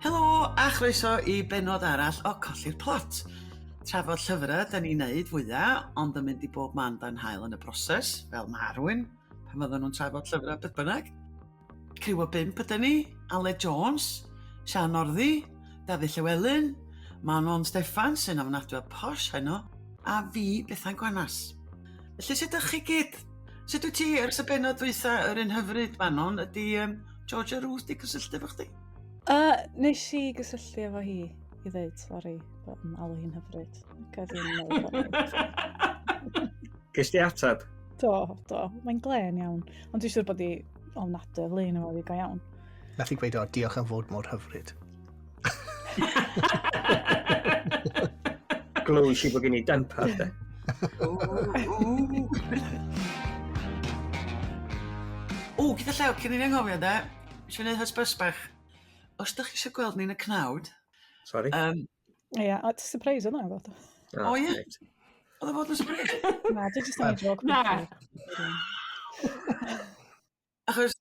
Helo a chroeso i bennod arall o Colli'r Plot. Trafod llyfrau da ni'n neud fwya, ond yn mynd i bob man dan haul yn y broses, fel mae rhywun pan fydden nhw'n trafod llyfrau beth bynnag. Criw o bump ydyn ni, Aled Jones, Sian Orddi, Dafydd Llywelyn, Manon Steffan sy'n ofnadwy o posh heno, a fi, Bethan Gwanas. Felly sut ydych chi gyd? Sut wyt ti ers y bennod dwytha yr un hyfryd, Manon? Ydy um, Georgia Ruth di cysylltu efo chdi? Nes i gysylltu efo hi i ddeud sori bod yn alw hi'n hyfryd. Ac oedd hi'n meddwl. Ges di ateb? Do, do. Mae'n glên iawn. Ond dwi'n siŵr bod hi ofnadwy o flin efo fi go iawn. Nath i gweud, o, diolch am fod mor hyfryd. Glywys i bod gen i demper, de. O, gyda llaw, cyn i ni anghofio, de, eisiau gwneud hysbys bach. Os ydych chi eisiau gweld ni'n y cnawd... Sorry. Ie, yeah, a surprise oedd hwnna fod. O ie? Oedd o fod yn surprise? Na, dwi'n just yn joke. Na. Achos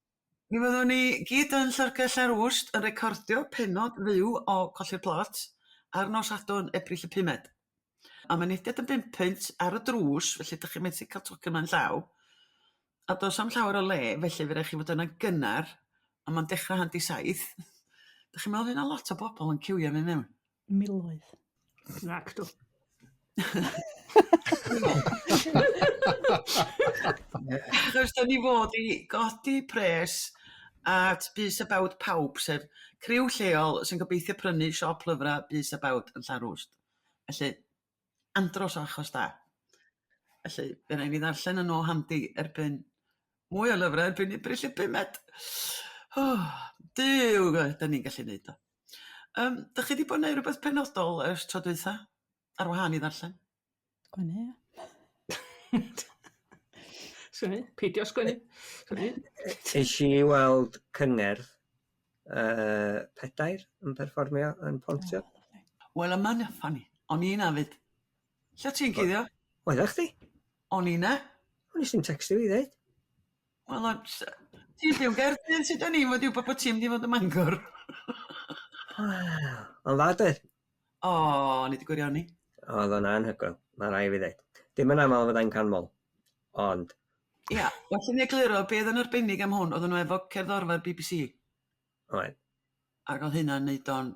mi fyddwn ni gyd yn Llyfrgell Llanrwst yn recordio pennod fyw o Colli'r Plot ar nos Sadwrn, Ebrill y pumed. A mynediad yn bump punt ar y drws, felly dych chi'n methu cael tocyn ymlaen llaw. A does 'am llawer o le, felly fydd raid chi fod yna gynnar, a mae'n dechrau han 'di saith. Dych chi'n meddwl fydd 'na lot o bobl yn ciwio mynd mewn? Miloedd. Nac dw. Achos da ni fod i godi pres at Bys a Bawd Pawb, sef criw lleol sy'n gobeithio prynu siop lyfrau Bys a Bawd yn Llanrwst. Felly, andros o achos da. Felly, fe wnai ni ddarllen yn ôl handi erbyn mwy o lyfrau erbyn Ebrill y pumed. Oh, Duw, da ni'n gallu neud o. Um, dych chi wedi bod yn neud rhywbeth penodol ers tro dwytha? Ar wahân i ddarllen? Sgwennu, ia. Sgwennu, peidio sgwennu. Sgwennu. Es i weld cyngerdd pedair yn perfformio yn Pontio. Oh, lovely. Wel, yma'n ffani. O'n i 'na 'fyd. Lle ti'n cuddio? Oeddach chdi? O'n i 'na. O'n i sy'n textio fi ddeud. Wel, ti'n byw Gaerdydd, sut o'n i'n fod i wybod bod ti'n mynd i fod ym Mangor? Wel, ond dda doedd? O, o'n i 'di gwirioni. Oedd o'n anhygoel, mae rai fi ddeud. Dim yn aml fyddai'n canmol, ond... Ia, well i ni egluro be oedd yn arbennig am hwn, oedden nhw efo cerddorfa'r BBC. Oedd. Ac oedd hynna'n neud o'n...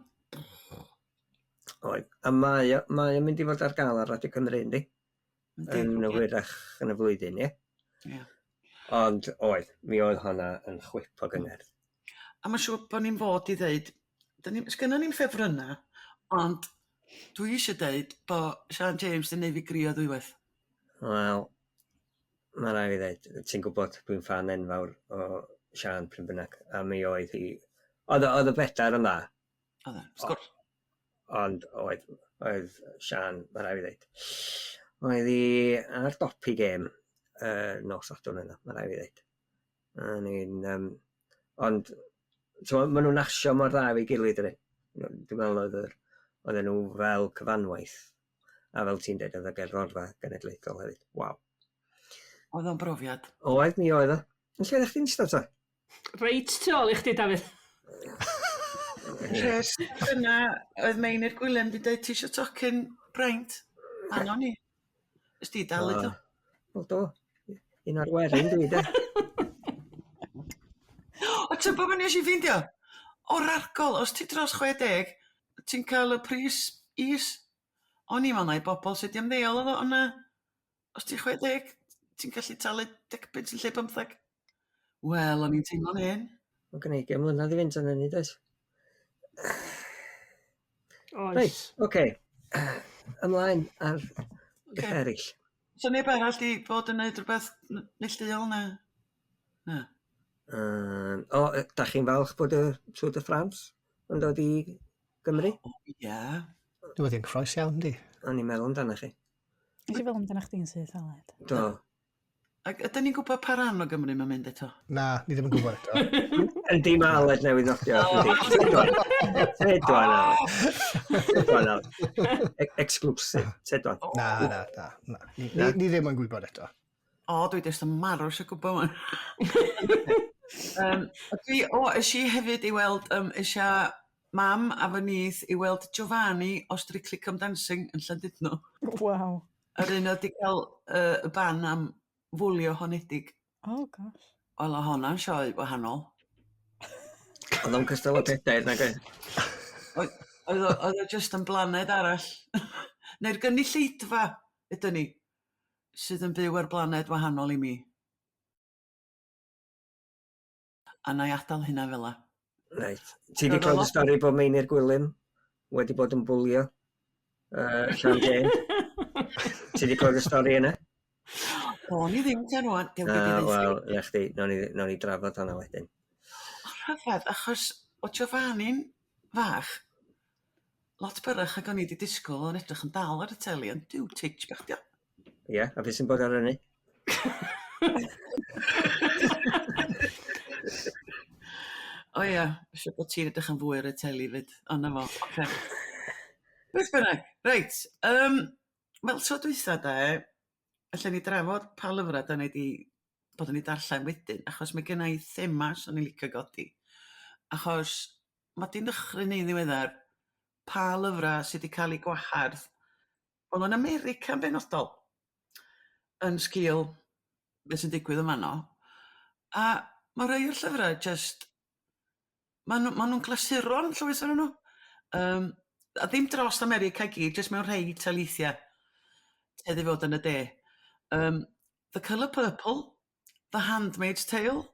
Oedd. A mae o, mae o'n mynd i fod ar gael ar Radio Cymru, yndi? Yn hwyrach yn y flwyddyn, ie? Ie. Ond oedd, mi oedd honna yn chwip o gyngerdd. A mae'n siŵr bod ni'n fod i ddeud, 'dyn ni, sgynnon ni'm ffefrynnau, ond dwi eisiau deud bod Sian James 'di neud fi grio ddwywaith. Wel, mae rai fi ddeud, ti'n gwybod, dwi'n ffan enfawr o Sian pryn bynnag, a mi oedd hi, oedd oedd y bedair yn dda. Oedd e, wrth gwrs. Ond oedd, oedd Sian, mae rai fi ddeud, oedd hi ar dop i gêm uh, nos Sadwrn yna, mae rai fi ddeud. A ni'n, um, ond so, maen nhw'n asio mor dda efo'i gilydd, dydyn. Dwi'n meddwl oedd yr, oedden nhw fel cyfanwaith, a fel ti'n dweud, oedd y gerddorfa genedlaethol hefyd. Waw. Oedd o'n brofiad. Oedd, mi oedd o. Yn lle ddech chi'n eistedd ta? Reit tu ôl i chdi, Dafydd. Rhes yna oedd Meinir Gwilym 'di deud ti isio tocyn braint? Fan o'n i. Ys di dalu do? Wel do. Un o'r werin dwi de. O ti'n bod nes i ffeindio? O'r argol, os ti dros 60, ti'n cael y pris is. O'n i'n meddwl na i bobl sydd 'di ymddeol oedd o, ond na. Os ti'n 60, ti'n gallu talu degpunt yn lle 15. Wel, o'n i'n teimlo'n hen. Mae gen i 20 mlynedd i fynd tan hynny, does? Oes. Reit, oce. Ymlaen ar beth eraill. So neb arall 'di bod yn neud rhywbeth neilltuol na? Na. Yym, o, da chi'n falch bod y Tour de France yn dod i Gymru? O, ia. Newyddion cyffroes iawn, yndi? O'n i'n meddwl amdanoch chi. Nes i feddwl amdano chdi'n syth, Aled. Do. Ac ydyn ni'n gwybod pa ran o Gymru mae'n mynd eto? Na, ni ddim yn gwybod eto. Yndi, mae Aled newydd nodio. Yndi. Tedwan, Aled. Tedwan, Aled. Exclusive. Tedwan. Na, na, na. na. Ni, ni, ni ddim yn gwybod eto. O, dwi jyst yn marw eisiau gwybod wan. um, dwi, o, es i hefyd i weld um, eisiau... Mam a fy nith i weld Giovanni o Strictly Come Dancing yn Llandudno. Waw. Yr un oedd 'di cael y ban am fwlio honedig. Oh gosh. Wel o' honna'n sioe wahanol. Oedd o'n cystal â pedair nag oedd? Oedd oedd o oedd o jyst yn blaned arall. Neu'r gynulleidfa ydyn ni sydd yn byw ar blaned wahanol i mi. A na i adael hynna fel 'a. Reit. Ti 'di clywed y stori bod Meinir Gwilym wedi bod yn bwlio Sian Jên? Ti 'di clywed y stori yna? O'n i ddim tan ŵan. Dew, Na, gei di ddeutha wel, fi. na chdi, nawn ni, nawn ni drafod hwnna wedyn. O rhyfedd, achos o Giovanni'n fach, lot byrrach nag o'n i 'di disgwyl, o'n edrych yn dal ar y teli, ond duw titch bach 'di o. Ie, a beth sy'n bod ar hynny? O ia, eisiau bod ti'n edrych yn fwy ar y teli 'fyd. O 'na fo, ocê. Beth bynnag, reit, wel tro dwytha de, allan ni drafod pa lyfrau da ni 'di bod yn eu darllen wedyn, achos mae genna i thema 'swn i'n licio godi. Achos ma' 'di nychryn ni'n ddiweddar pa lyfrau sy 'di cael eu gwahardd, wel yn America yn benodol, yn sgil beth sy'n digwydd yn fanno. A ma' rhai o'r llyfrau jyst, ma' nhw'n glasuron llwyth ohonyn nhw. A ddim dros America i gyd, jyst mewn rhai taleithiau tueddu i fod yn y de. The Colour Purple, The Handmaid's Tale,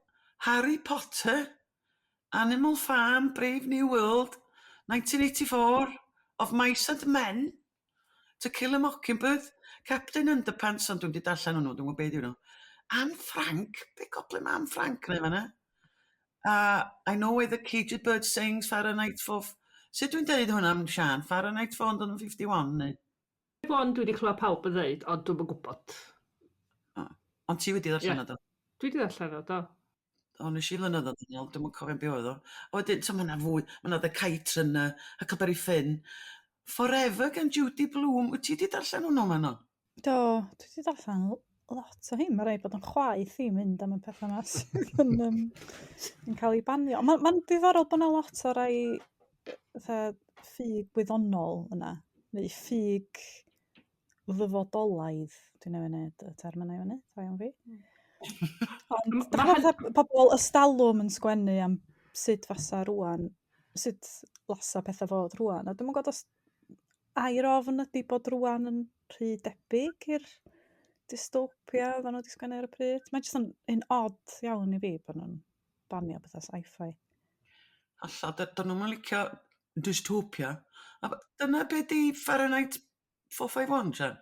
Harry Potter, Animal Farm, Brave New World, 1984, Of Mice and Men, To Kill a Mockingbird, Captain Underpants, ond dwi'm 'di darllen hwnnw, dwi'm yn gwybod be 'di hwnnw. Anne Frank, be goblin ma' Anne Frank yn neud fan'na? A I Know Why the Caged Bird Sings, Fahrenheit 4. Sut dwi'n deud hwnna am Siân? Fahrenheit 451 neu? One dwi wedi clywed pawb yn ddeud, ond dwi'm yn gwybod. O, ond ti wedi ddarllen Ie. o do? Dwi wedi darllen o, do. O, nes i flynyddoedd yn ôl, dwi'm yn cofio be oedd o. A wedyn, so ma' 'na fwy, ma' 'na The Kite Runner, Huckleberry Finn, Forever gan Judy Blume. Wyt ti 'di darllen hwnnw, Manon? Do, dwi wedi darllen lot o hyn. Mae rhaid bod yn chwaith i mynd am y pethau yma sydd yn cael ei banio. Ond mae'n diddorol bod yna lot o rai fatha ffug gwyddonol yna, neu ffug ddyfodolaidd. Dwi'n newydd wneud y term yna i fyny, da iawn fi. Ond dach Ma' ch'mod fatha pobl ystalwm yn sgwennu am sut fasa rŵan, sut lasa pethau fod rŵan, a dwi'm yn gwybod os air ofn ydy bod rŵan yn rhy debyg i'r dystopia oedden nhw wedi sgwennu ar y pryd. Mae jyst yn un odd iawn i fi bod nhw'n banio pethau sci-fi. Alla, dyn nhw'm yn licio dystopia. A dyna be di Fahrenheit 451, Sian?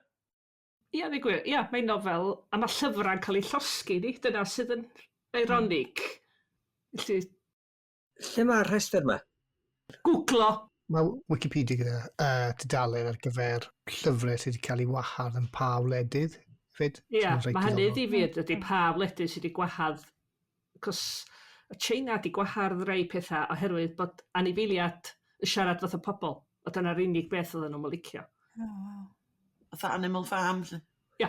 Ia, ddeud gwir, ia, mae'n nofel, a mae llyfrau'n cael eu llosgi ni, dyna sydd yn ironic. Felly, Lle mae'r rhestr yma? Googlo. Mae Wikipedia gyda tudalen ar gyfer llyfrau sydd wedi cael ei wahardd yn pa wledydd hefyd. Ia, So mae'n reit mae hynny diddorol. ddifyr ydy pa wledydd sydd wedi gwahardd, cos y China wedi gwahardd rai pethau oherwydd bod anifeiliad yn siarad fatha pobl, a dyna'r unig beth oedden nhw'n licio. Oh, wow. Fatha Animal Farm, lly. Ia,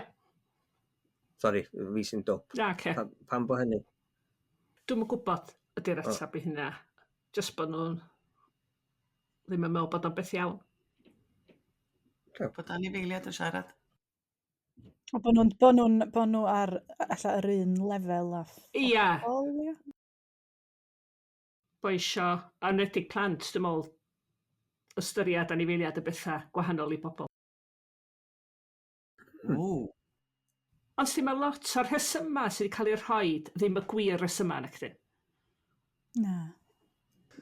Sori, fi sy'n dwp. na, ce. Pam bo hynny? Dwi'm yn gwybod ydy'r ateb i hynna. Jyst bod nhw'n ddim yn meddwl bod o'n beth iawn. Bod anifeiliad yn siarad. O, bod nhw'n, bod nhw'n, bod nhw ar ella yr un lefel a Ia, phobl, ia? bo isio, anwedig plant, dwi'n meddwl, ystyried anifeiliad y bethau gwahanol i bobl. O. Ond sti mae lot o'r rhesymau sydd wedi cael eu rhoi ddim y gwir rhesymau, nac 'di? Na.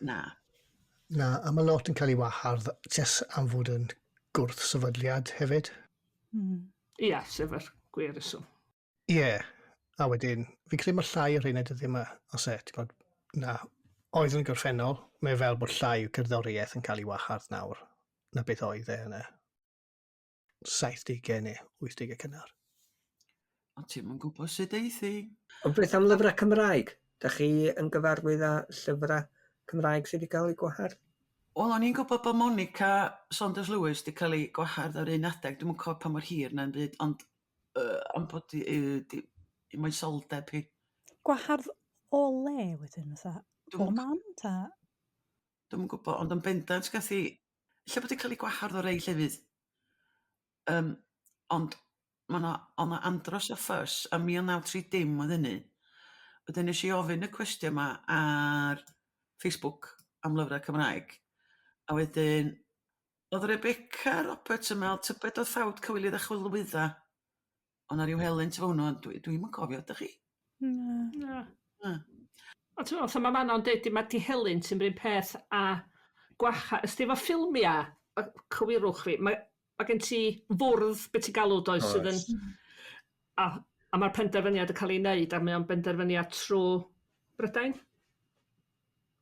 Na. Na, a mae lot yn cael ei wahardd jyst am fod yn gwrth sefydliad hefyd. Ia, sef yr gwir reswm. Ie, yeah. A wedyn, fi'n credu mae llai o'r rheina dyddiau yma, os e, ti'n gwbod, na, oedd yn y gorffennol, mae fel bod llai o cerddoriaeth yn cael ei wahardd nawr na beth oedd e yn y 70au neu 80au cynnar. Ond ti'm yn gwybod sut eith hi. Ond beth am lyfrau Cymraeg? Da chi yn gyfarwydd â llyfrau Cymraeg sydd wedi cael eu gwahardd? Wel, o'n i'n gwybod bod Monica Saunders Lewis wedi cael ei gwahardd ar un adeg. Dwi'm yn cofio pa mor hir na'n byd, ond am bod i moesoldeb hi. Gwahardd o le wedyn, fatha? Dwi'm O yn man, ta? Dwi'm yn gwybod, ond yn bendant gath hi... Ella bod 'di cael ei gwahardd o rei llefydd. Yym, ond ma' 'na o' 'na andros o ffys a 1930 oedd hynny. Wedyn nes i ofyn y cwestiwn 'ma ar Facebook am lyfrau Cymraeg a wedyn oedd Rebecca Roberts yn meddwl tybed oedd ffawd cywilydd a chwilwydda o' 'na ryw helynt efo hwnnw ond dwi dwi'm yn cofio dych chi? Na. Na. Na. Ond t'mo' fatha ma' Manon deud 'di ma' 'di helynt yn 'r un peth a gwaha- os 'di efo ffilmia' cywirwch fi ma' ma' gen ti fwrdd be' ti'n galw does sydd yn... Oes. A a ma'r penderfyniad yn ca'l 'i neud a mae o'n benderfyniad trw Brydain.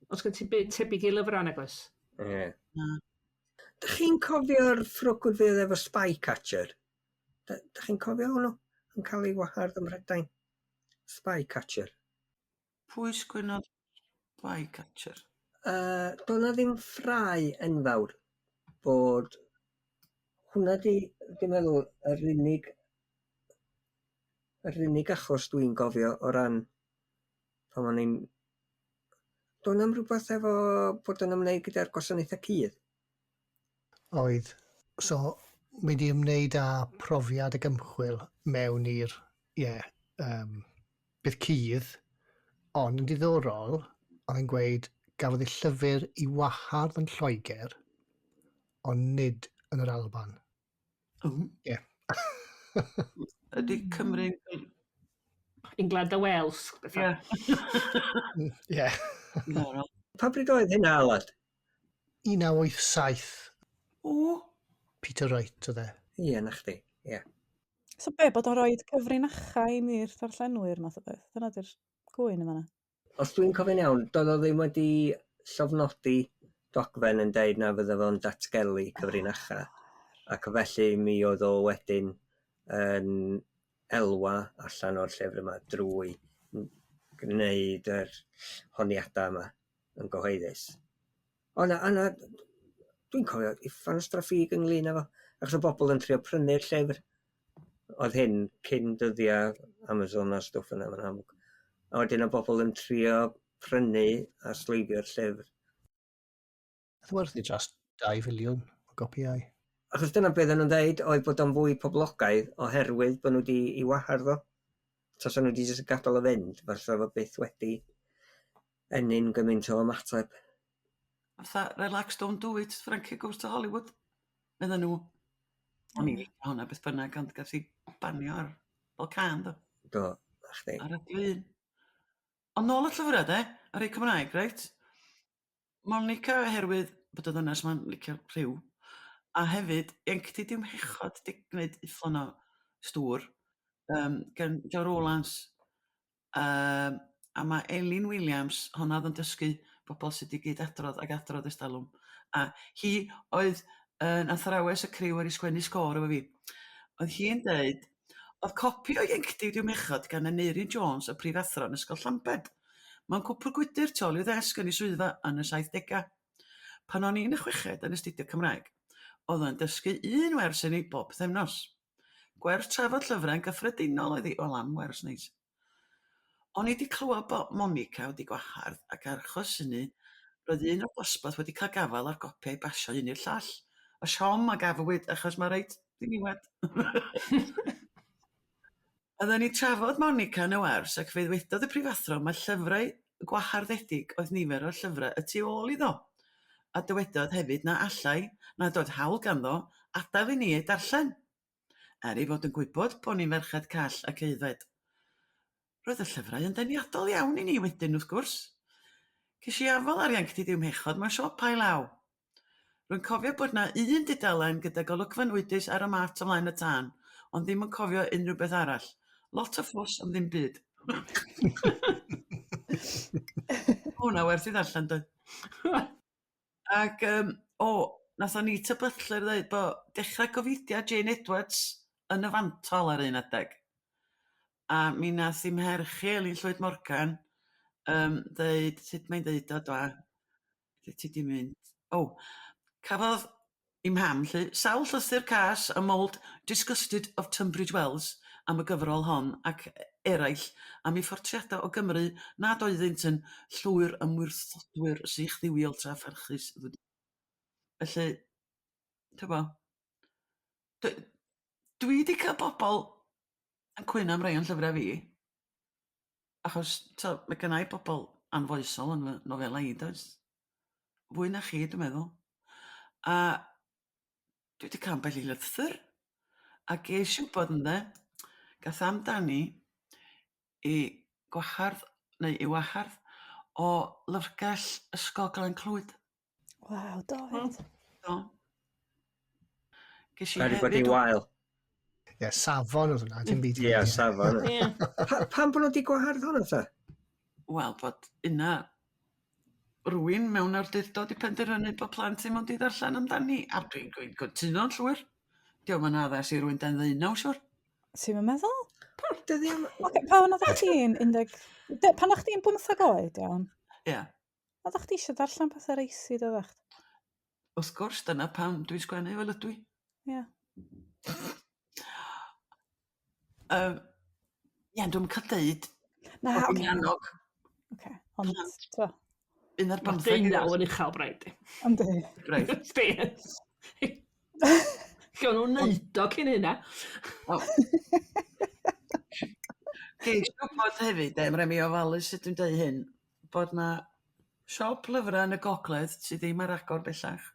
O's gen ti byd tebyg i lyfra nag oes? Ie. Na. Dych chi'n cofio'r ffrwgwd fydd efo Spy Catcher? Dych chi'n cofio hwnnw yn cael ei wahardd ym Mhrydain? Spy Catcher. Pwy sgwennodd Spy Catcher? Doedd 'na ddim ffrae enfawr bod hwnna 'di, dwi'n meddwl, yr unig yr unig achos dwi'n gofio o ran pan o'n i'n... Doedd na'm rhywbeth efo bod yn ymwneud gyda'r gwasanaethau cudd? Oedd. So, mae 'di ymwneud â profiad ac ymchwil mewn i'r, ie, beth cudd, ond yn diddorol, oedd e'n gweud gafodd ei llyfr i wahardd yn Lloegr, ond nid yn yr Alban. Ie. Ydy Cymru'n... England a Wales, bethau. Ie. Ie. Diddorol. Pa bryd oedd hynna, Aled? 1987. O! Peter Wright oedd e. Ie, na chdi, ie. So be, bod o'n rhoi cyfrinachau i ni'r darllenwyr math o beth? Dyna di'r gŵyn yn fan'na. Os dwi'n cofio'n iawn, doedd o ddim wedi llofnodi dogfen yn deud na fydda fo'n datgelu cyfrinachau. Ac felly mi oedd o wedyn yn elwa allan o'r llyfr yma drwy gwneud yr honiadau yma yn gyhoeddus. O na, yna, dwi'n cofio uffern o straffig ynglyn â fo, achos o bobl yn trio prynu'r llyfr. Oedd hyn cyn dyddiau Amazon a stwff yna, mae'n amlwg. A wedyn o bobl yn trio prynu a sleifio'r llyfr. Oedd werthu dros 2 filiwn o gopïau. Achos dyna beth o'n nhw'n dweud, oedd bod o'n fwy poblogaidd oherwydd bod nhw wedi i wahardd o. Tasa nhw wedi jyst gadael o fynd, fysa fo byth wedi ennyn gymaint o ymateb. Fatha, relax, don't do it, Frankie Goes to Hollywood. Medden nhw. O'n i'n licio hwnna beth bynnag, ond gath i banio ar fel cân, do. Do, na chdi. Ar y glun. Ond nôl y llyfrau, de, ar ei Cymraeg, reit? Monica oherwydd bod y ddynes 'ma'n licio rhyw, a hefyd Ieuenctid Yw Mhechod 'di gwneud uffern o stŵr gan Jo Rowlands a ma' Elin Williams, honna o'dd yn dysgu bobl sut i gyd adrodd ag adrodd ers talwm, a hi oedd yn athrawes y criw ar i sgwennu sgôr efo fi. Oedd hi'n deud Oedd copi o Ieuenctid Yw Mhechod gan Aneurin Jones, y prifathro yn Ysgol Llambed, mewn cwpwr gwydr tu ôl i'w ddesg yn ei swyddfa yn y saithdegau. Pan o'n i'n y chweched yn astudio Cymraeg, oedd o'n dysgu un wers i ni bob pythefnos. Gwers trafod llyfrau yn gyffredinol oedd hi, wel am wers neis. O'n i 'di clywed bod Monica wedi gwahardd ac ar achos hynny roedd un o'r dosbarth wedi cael gafael ar gopïau i basio un i'r llall. A siom a gafwyd achos mae reit ddiniwed. Oedden ni'n trafod Monica yn y wers ac fe ddwedodd y prifathro mai llyfrau gwaharddedig oedd nifer o'r llyfrau y tu ôl iddo. A dywedodd hefyd na allai, nad oedd hawl ganddo, adael i ni eu darllen. Er ei fod yn gwybod bo' ni'n ferched call ac aeddfed. Roedd y llyfrau yn ddeniadol iawn i ni wedyn, wrth gwrs. Ces i afal ar Ieuenctid Yw Mhechod mewn siop ail law. Rwy'n cofio bod 'na un dudalen gyda golygfa nwydus ar y mat o flaen y tân, ond ddim yn cofio unrhyw beth arall. Lot o ffws am ddim byd. Hwnna werth i ddarllen doedd? Ac yym o, nath Anita Butler ddeud bo' dechrau gofidia Jane Edwards yn y fantol ar un adeg. A mi nath 'i mherch hi Elin Llwyd Morgan yym ddeud, sut mae'n ddeud o dwa? Lle ti 'di mynd? O, cafodd 'i mham 'lly sawl llythyr cas am old disgusted of Tunbridge Wells am y gyfrol hon ac eraill am eu phortreadau o Gymru nad oeddynt yn llwyr ymwrthodwyr sych-dduwiol tra pharchus. Felly, t'bo', dwi 'di cael bobl yn cwyno am rai o'n llyfrau fi, achos t'o' mae gynna i bobl anfoesol yn fy nofela i does? Fwy na chi dwi'n meddwl. A dwi 'di cael ambell i lythyr, a ges i wybod ynde, gath amdani i gwahardd neu i wahardd o lyfrgell Ysgol Glan Clwyd. Waw, do hefyd. Do. Ges i Rhaid i bod hefyd hi'n wael. Ie, safon oedd hwnna, dim byd. Ie, safon. Ie. Pam bod nhw wedi gwahardd hwnna ta? Wel, bod yna rywun mewn awdurdod i penderfynu bod plant ddim ond i ddarllen amdani, a dwi'n dwi cytuno'n llwyr. Dio'm yn addas i rywun dan ddeunaw, siwr. Ti'n meddwl? Dyddi am. Oce, pan oeddech chdi'n pan o'ch chdi'n 15 oed, iawn, Ie. oeddech chdi eisiau darllen pethau racy, doeddech? Wrth gwrs, dyna pam dwi'n sgwennu fel ydw i. Ie. Ie, dwi'n cael deud Na, bod oce. fi'n annog Oce, ond, t'bo, un ar Mae bymtheg i 19 yn uchel braidd. yndi. Reit. Sti. Lle o'n nhw'n neud o cyn hynna. Ges i wybod hefyd, de, ma' raid mi ofalus sut dwi'n deud hyn, bod 'na siop lyfrau yn y gogledd sydd ddim ar agor bellach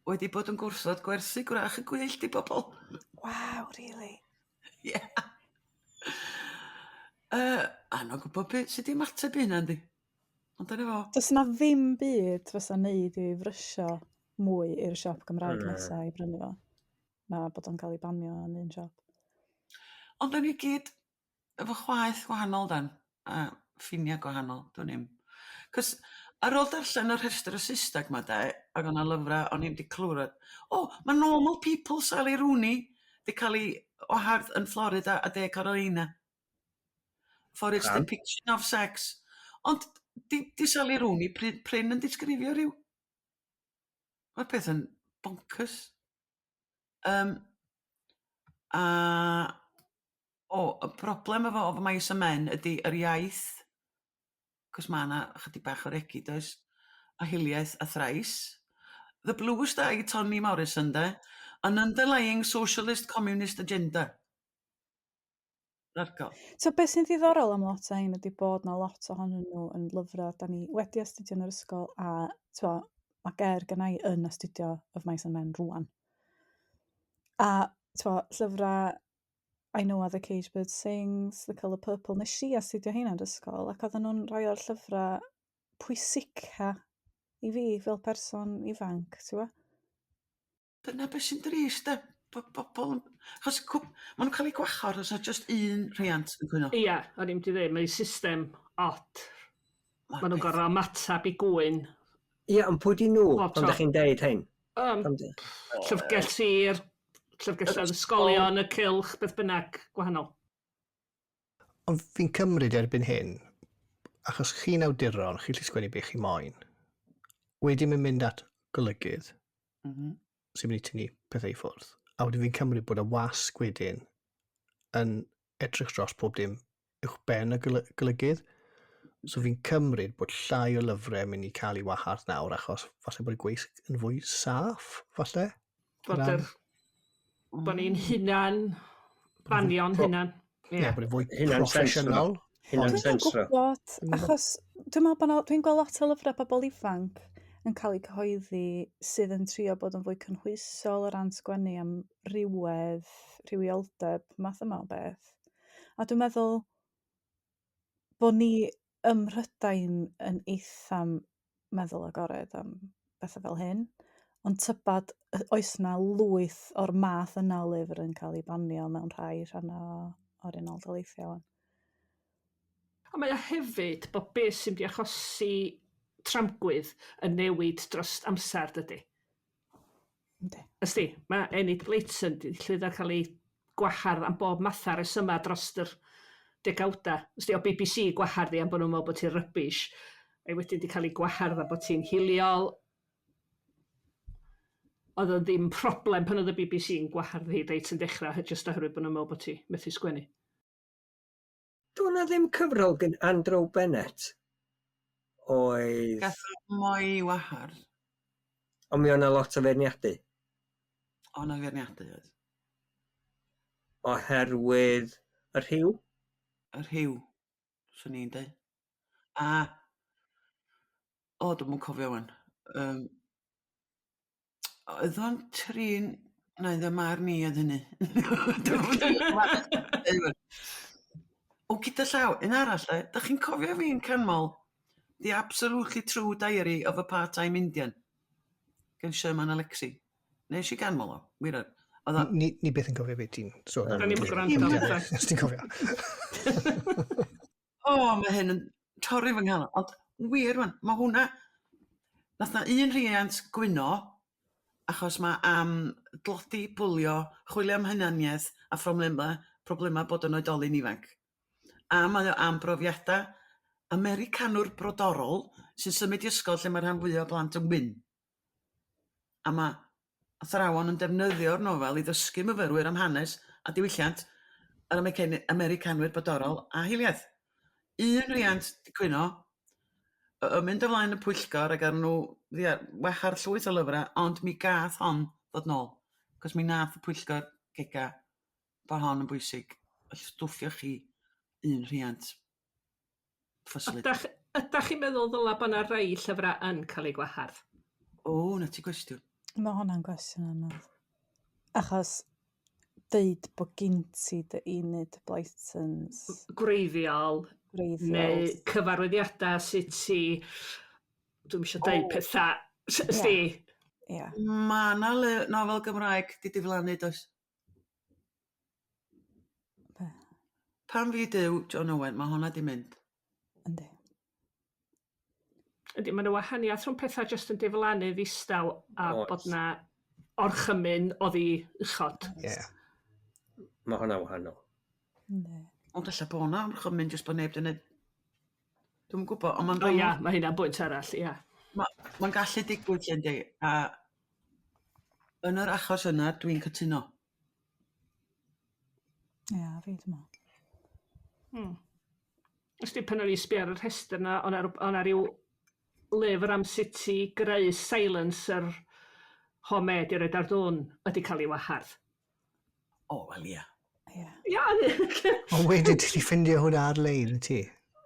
wedi bod yn gwrthod gwerthu Gwrach y Gwyllt i bobl. Waw, really? Ie. Anodd gwybod beth sut i ymateb i hynna, yndi? Ond dyna fo. Does 'na ddim byd fysa neud i fi frysio mwy i'r siop Gymraeg Na. nesa i brynu fo, na bod o'n cael ei banio yn un siop. Ond da ni gyd efo chwaeth gwahanol dan, a ffiniau gwahanol, dwi'n i'm. Cos ar ôl darllen y rhestr y Saesneg 'ma de, ac o'na lyfrau o'n i'm 'di clywed. O, mae Normal People Sally Rooney 'di cael ei wahardd yn Florida a De Carolina for its Pam? depiction of sex. Ond di Sally Rooney prin yn disgrifio rhyw. Mae'r peth yn bonkers. A o, y broblem efo Of Mice and Men ydy yr iaith, cos mae yna chydig bach o regi, does? A hiliaeth a thrais. The Bluest Eye, Toni Morrison, de? An underlying socialist communist agenda. Argol. So beth sy'n ddiddorol am lot o hein ydy bod 'na lot ohonyn nhw yn lyfrau da ni wedi astudio yn yr ysgol a t'mo, mae ger gynna i yn astudio Of Mice and Men rŵan. A t'mo, llyfrau I Know Why the Caged Bird Sings, The Colour Purple, nes i astudio heina yn yr ysgol ac oedden nhw'n rhai o'r llyfrau pwysica i fi fel person ifanc, ti'n gwbo? Dyna beth sy'n drist, de. Bod bobl yn. Achos maen nhw'n cael eu gwahardd os na just un rhiant yn cwyno. Ia, o'n i'n mynd i ddweud, mae system odd. Ma'r Maen nhw'n peth- gorfod ymateb i gŵyn. Ie, ond pwy di nhw Bob pan tro. da chi'n deud hyn? Llyfrgell sir, llyfrgelloedd ysgolion, y cylch, beth bynnag, gwahanol. Ond fi'n cymryd erbyn hyn, achos chi'n awduron, chi'n gallu sgwennu beth chi moyn, wedyn mae'n mynd at golygydd sy'n mynd i tynnu pethau i ffwrdd. A wedyn fi'n cymryd bod y wasg wedyn yn edrych dros pob dim uwch ben y golygydd. So fi'n cymryd bod llai o lyfrau yn mynd i cael ei wahardd nawr achos falle bod y gweisg yn fwy saff, falle? Bod, bod ni'n hunan, banio'n hunan. Ie, yeah, bod e'n fwy Hunan proffesiynol. Hunan Dwi'm yn sensro. gwybod, Dwi'm yn achos dwi'n meddwl bod dwi'n gweld lot o lyfrau bobl ifanc yn cael eu cyhoeddi sydd yn trio bod yn fwy cynhwysol o ran sgwennu am rywedd, rhywioldeb, math yma o beth. A dwi'n meddwl bod ni ym Mhrydain yn eitha meddwl agored am bethau fel hyn. Ond tybad oes 'na lwyth o'r math yna o lyfr yn cael ei banio mewn rhai rhannau o'r Unol Daleithiau wan. A mae o hefyd bod beth sy'n mynd i achosi tramgwydd yn newid dros amser, dydy. Yndi. Ysdi, mae Enid Blyton 'di llwyddo cael ei gwahardd am bob matha resyma dros yr degawda. Ysdi, o BBC gwahardd hi am bod nhw'n meddwl bod ti'n rubbish. A wedyn 'di cael ei gwahardd am bod ti'n hiliol. Oedd o ddim problem pan oedd y BBC yn gwahardd hi reit yn dechrau, jyst oherwydd bod nhw'n meddwl bod ti methu sgwennu. Doedd 'na ddim cyfrol gen Andrew Bennett oedd... Gath o mo'i wahardd. Ond mi oedd 'na lot o feirniadu. O' 'na feirniadu oedd. Oherwydd y rhyw? Y rhyw, swn i'n deud. A o dwi'm yn cofio 'wan. Yym Oedd o'n trin... Na, iddo marn i oedd hynny. O, gyda llaw, un arall de, dach chi'n cofio fi'n canmol The Absolutely True Diary of a Part-Time Indian gan Sherman Alexie? Nes i ganmol o, wir yr. Oedd o... Ni, ni byth yn cofio beth ti'n sôn am. Da ni'm yn gwrando. Os ti'n cofio. O, mae hyn yn torri fy nghalon, ond wir rwan, mae hwnna... Nath 'na un rhiant gwyno achos mae am dlodi, bwlio, chwilio am hunaniaeth a phroblemau problemau bod yn oedolyn ifanc. A mae o am brofiadau Americanwr brodorol sy'n symud i ysgol lle mae rhan fwyaf o blant yn wyn. A mae athrawon yn defnyddio'r nofel i ddysgu myfyrwyr am hanes a diwylliant yr Americanwyr brodorol a hiliaeth. Un rhiant 'di cwyno, yn mynd o flaen y pwyllgor ac arnyn nhw ia, wahardd llwyth o lyfrau, ond mi gath hon ddod nôl, cos mi nath y pwyllgor gega bod hon yn bwysig. Felly stwffio chi un rhiant ffyslyd. Ydach, ydach chi'n meddwl ddylai bod yna rei llyfrau yn cael eu gwahardd? O, na ti gwestiwn. Mae hwnna'n gwestiwn anodd. Achos deud bod gin ti dy Enid Blytons Gwreiddiol, gwreiddiol. neu cyfarwyddiadau sut ti... Dwi'm eisiau deud pethau, sdi. Ia. Mae 'na nofel Gymraeg 'di diflannu, does? Be? Pan fi Duw, John Owen, mae honna 'di mynd. Yndi. Ydy, mae 'na wahaniaeth rhwng pethau jyst yn diflannu ddistaw a Oes. bod 'na orchymyn oddi uchod. Ie. Mae hwnna wahanol. Yndi. Ond ella bo' 'na orchymyn jyst bo' neb 'di neud... Dwi'm yn gwybod, ond mae'n O ia, mae hynna'n bwynt arall, ia. Mae'n gallu digwydd lle yndi, a yn yr achos yna dwi'n cytuno. Ia, fi dwi'n meddwl. Ysdi pan o'n i sbio ar y rhestr 'na, o' 'na rw- o' 'na ryw lyfr am sut i greu silencer homemade i roid ar dwn wedi cael ei wahardd. O, wel ia. Ia. Ia, Ond wedyn ti 'di ffindio hwnna ar-lein, ti?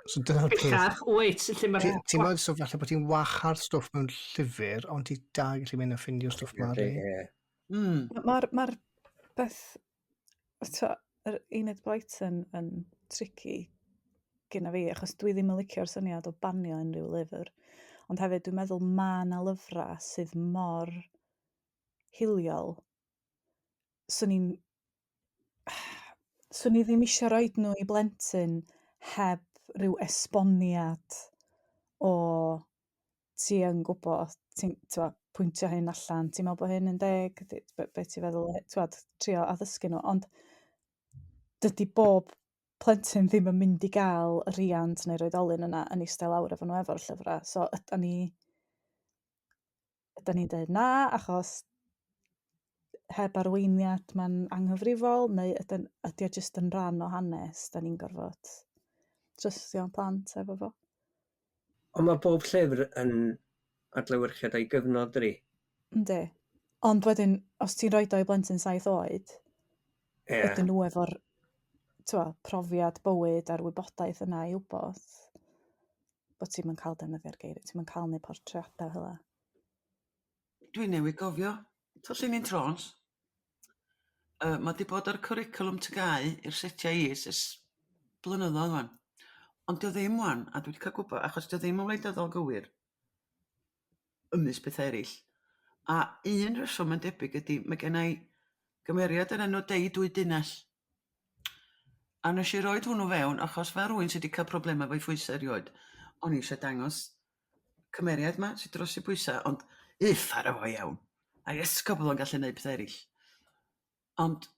So dyna'r peth. bellach, wyt, lle mae'r... Ti'n meddwl, so falle bod ti'n wahardd stwff mewn llyfr, ond ti dal gallu mynd a ffindio stwff ma ar-lein. Ie. Mae'r ma beth, eto, yr Enid Blyton yn tricky gyda fi, achos dwi ddim yn licio'r syniad o banio unrhyw lyfr. Ond hefyd dwi'n meddwl ma' 'na lyfrau sydd mor hiliol. Swn i'n... Swn i ddim eisiau roid nhw i blentyn heb ryw esboniad o ti yn gwybod, ti'n t'mo' pwyntio hyn allan, ti'n meddwl bod hyn yn deg, be ti'n feddwl, t'mod, trio addysgu nhw, ond dydy bob plentyn ddim yn mynd i gael y rhiant neu'r oedolyn yna yn eistedd lawr efo nhw efo'r llyfrau. So ydan ni ydan ni'n deud na achos heb arweiniad mae'n anghyfrifol, neu ydan, ydy o jyst yn rhan o hanes, da ni'n gorfod trystio plant efo fo. Ond mae bob llyfr yn adlewyrchiad o'i gyfnod, dydi? Yndi. Ond wedyn, os ti'n rhoi o i blentyn 7 oed, ydyn nhw efo'r t'mo, profiad bywyd a'r wybodaeth yna i wybod bod ti'm yn cael defnyddio'r geiriau, ti'm yn cael neud portreadau fel 'a. Dwi newydd gofio, to llinyn trons. Mae 'di bod ar cwricwlwm TGAU i'r setiau is ers blynyddoedd 'wan. Ond 'di o ddim 'wan, a dwi 'di cael gwybod, achos 'di o ddim yn wleidyddol gywir ymysg pethau eraill. A un rheswm mae'n debyg ydy, mae genna i gymeriad o'r enw Dei Dwy Dunnell. A nes i roid hwnnw fewn achos fel rhywun sydd wedi cael problemau efo'i phwysau erioed, o'n i eisiau dangos cymeriad 'ma sydd dros ei bwysau, ond uffar o foi iawn. A esgob oedd o'n gallu neud pethau eraill. Ond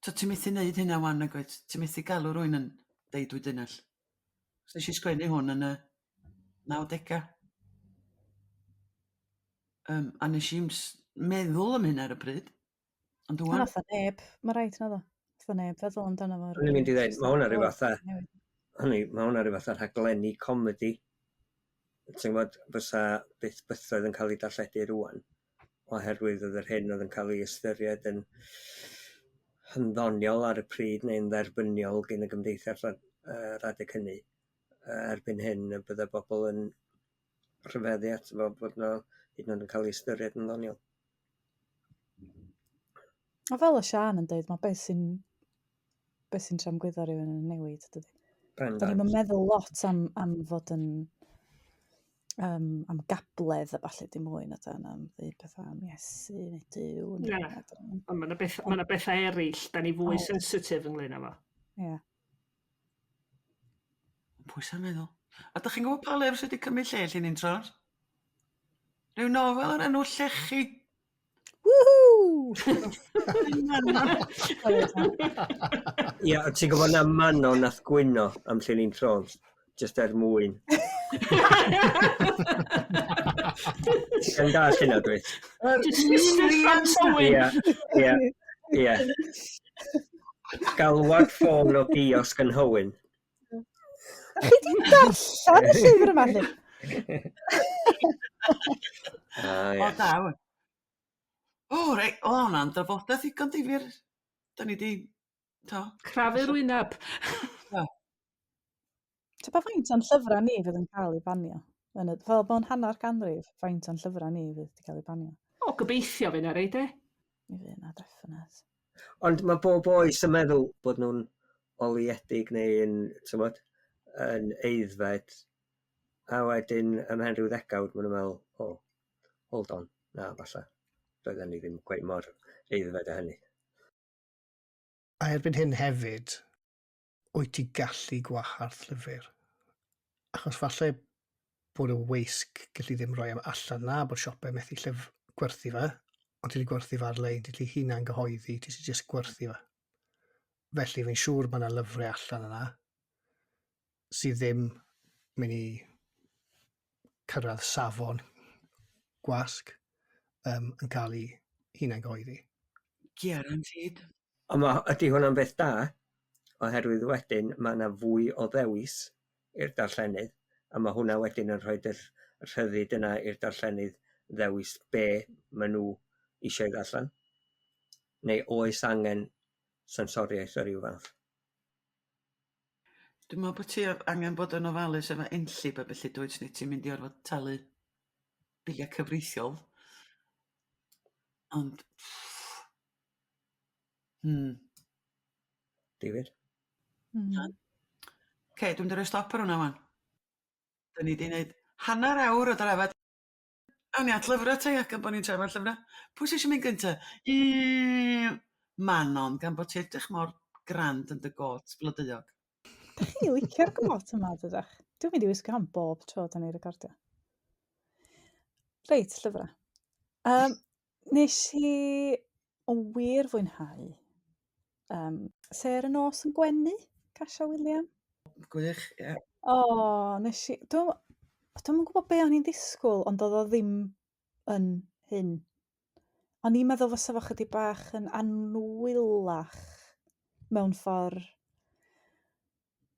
so ti'n methu neud hynna 'wan nag wyt? Ti'n methu galw rhywun yn deud dwy dunnell. So nes i sgwennu hwn yn y 90au. A nes i'm meddwl am hynna ar y pryd. Ond Na ŵan... Nath o neb, mae rhaid na ddo. Nath neb feddwl amdano fo. O'n i'n mynd i ddeud, ma' hwnna ryw fath a hynny, ma' hwnna ryw fath a rhaglenni comedi. Ti'n gwybod, fysa byth bythoedd yn cael ei darlledu rŵan, oherwydd oedd yr hyn oedd yn cael ei ystyried yn ddoniol ar y pryd neu'n dderbyniol gyn y gymdeithas yr adeg hynny. Erbyn hyn, y bydde bobl yn rhyfeddu ato fo bod 'na hyd yn oed yn cael ei ystyried yn ddoniol. A fel o Siân yn dweud, mae beth sy'n beth sy'n tramgwyddo rhywun yn newid, dydy. Da ni'n meddwl lot am fod yn am gabledd a falle dim mwy na dan am ddeud pethau am Iesu neu Duw. Na, ond mae yna beth, ma bethau eraill, da ni fwy sensitif ynglyn â fo. Ie. Yeah. Pwy sy'n meddwl? A dych chi'n gwybod pa lyfr sydd wedi cymryd lle llinyn tros? Rhyw nofel o'r enw Llechi. Woohoo! Ia, ti'n gwybod na Manon nath gwyno am Llinyn Trons, just er mwyn. Ti'n dall hynna, dwi? Just from Tywyn. Ie, ie, ie. Galwad ffôn o giosg yn Hywyn. Chi di darllen y llyfr yma, Llyn? Ah, O, da. O, reit, o, hwnna'n drafodaeth ddigon difyr. Da ni di, to. Crafu'r wyneb. Ta pa faint o'n llyfrau ni fydd yn cael ei banio? Yn y, fel mewn hanner ganrif, faint o'n llyfrau ni fydd wedi cael ei banio? O, gobeithio fe na rei, de. Mi fydd yna, definite. Ond mae bob oes yn meddwl bod nhw'n oleuedig neu yn, t'mod, yn aeddfed, a wedyn ymhen rhyw ddegawd maen nhw'n meddwl, o, hold on, na, falle, doedden ni ddim cweit mor aeddfed â hynny. A erbyn hyn hefyd, wyt ti gallu gwahardd llyfr? Achos falle bod y weisg gallu ddim rhoi am allan na, bod siopau methu llyf gwerthu fe, ond ti wedi gwerthu fe ar-lein, ti wedi hunan gyhoeddi, ti wedi just gwerthu fe. Felly fi'n siŵr mae yna lyfrau allan yna sydd ddim mynd i cyrraedd safon gwasg yn cael ei hunan gyhoeddi. Guaranteed. Ond ma, ydy hwnna'n beth da? Oherwydd wedyn mae yna fwy o ddewis i'r darllenydd, a mae hwnna wedyn yn rhoi yr rhyddid yna i'r darllenydd ddewis be maen nhw eisiau ddarllen. Neu oes angen sensoriaeth o ryw fath? Dwi'n meddwl bod ti angen bod yn ofalus efo enllib a felly dwyt, neu ti'n mynd i orfod talu biliau cyfreithiol. Ond, Difyr. Oce, dwi'n mynd i roi stop ar hwnna wan. Da ni 'di wneud hanner awr o drafod. Awn ni at lyfrau te, ac yn bod ni'n trafod llyfrau. Pwy sy'n eisiau mynd gynta? Manon, gan bod ti edrych mor grand yn dy got blodeuog. Da chi'n licio'r got yma, dydach? Dwi'n mynd i wisgo hon bob tro da ni'n recordio. Reit, llyfrau. Nes i o wir fwynhau Sêr y Nos yn Gwenu, Casia Wiliam. Gwych, ie. Yeah. O, nes i... Dwi'n dwi gwybod be o'n i'n ddisgwyl, ond oedd o ddim yn hyn. O'n i'n meddwl fysa fo chydig bach yn anwylach mewn ffordd.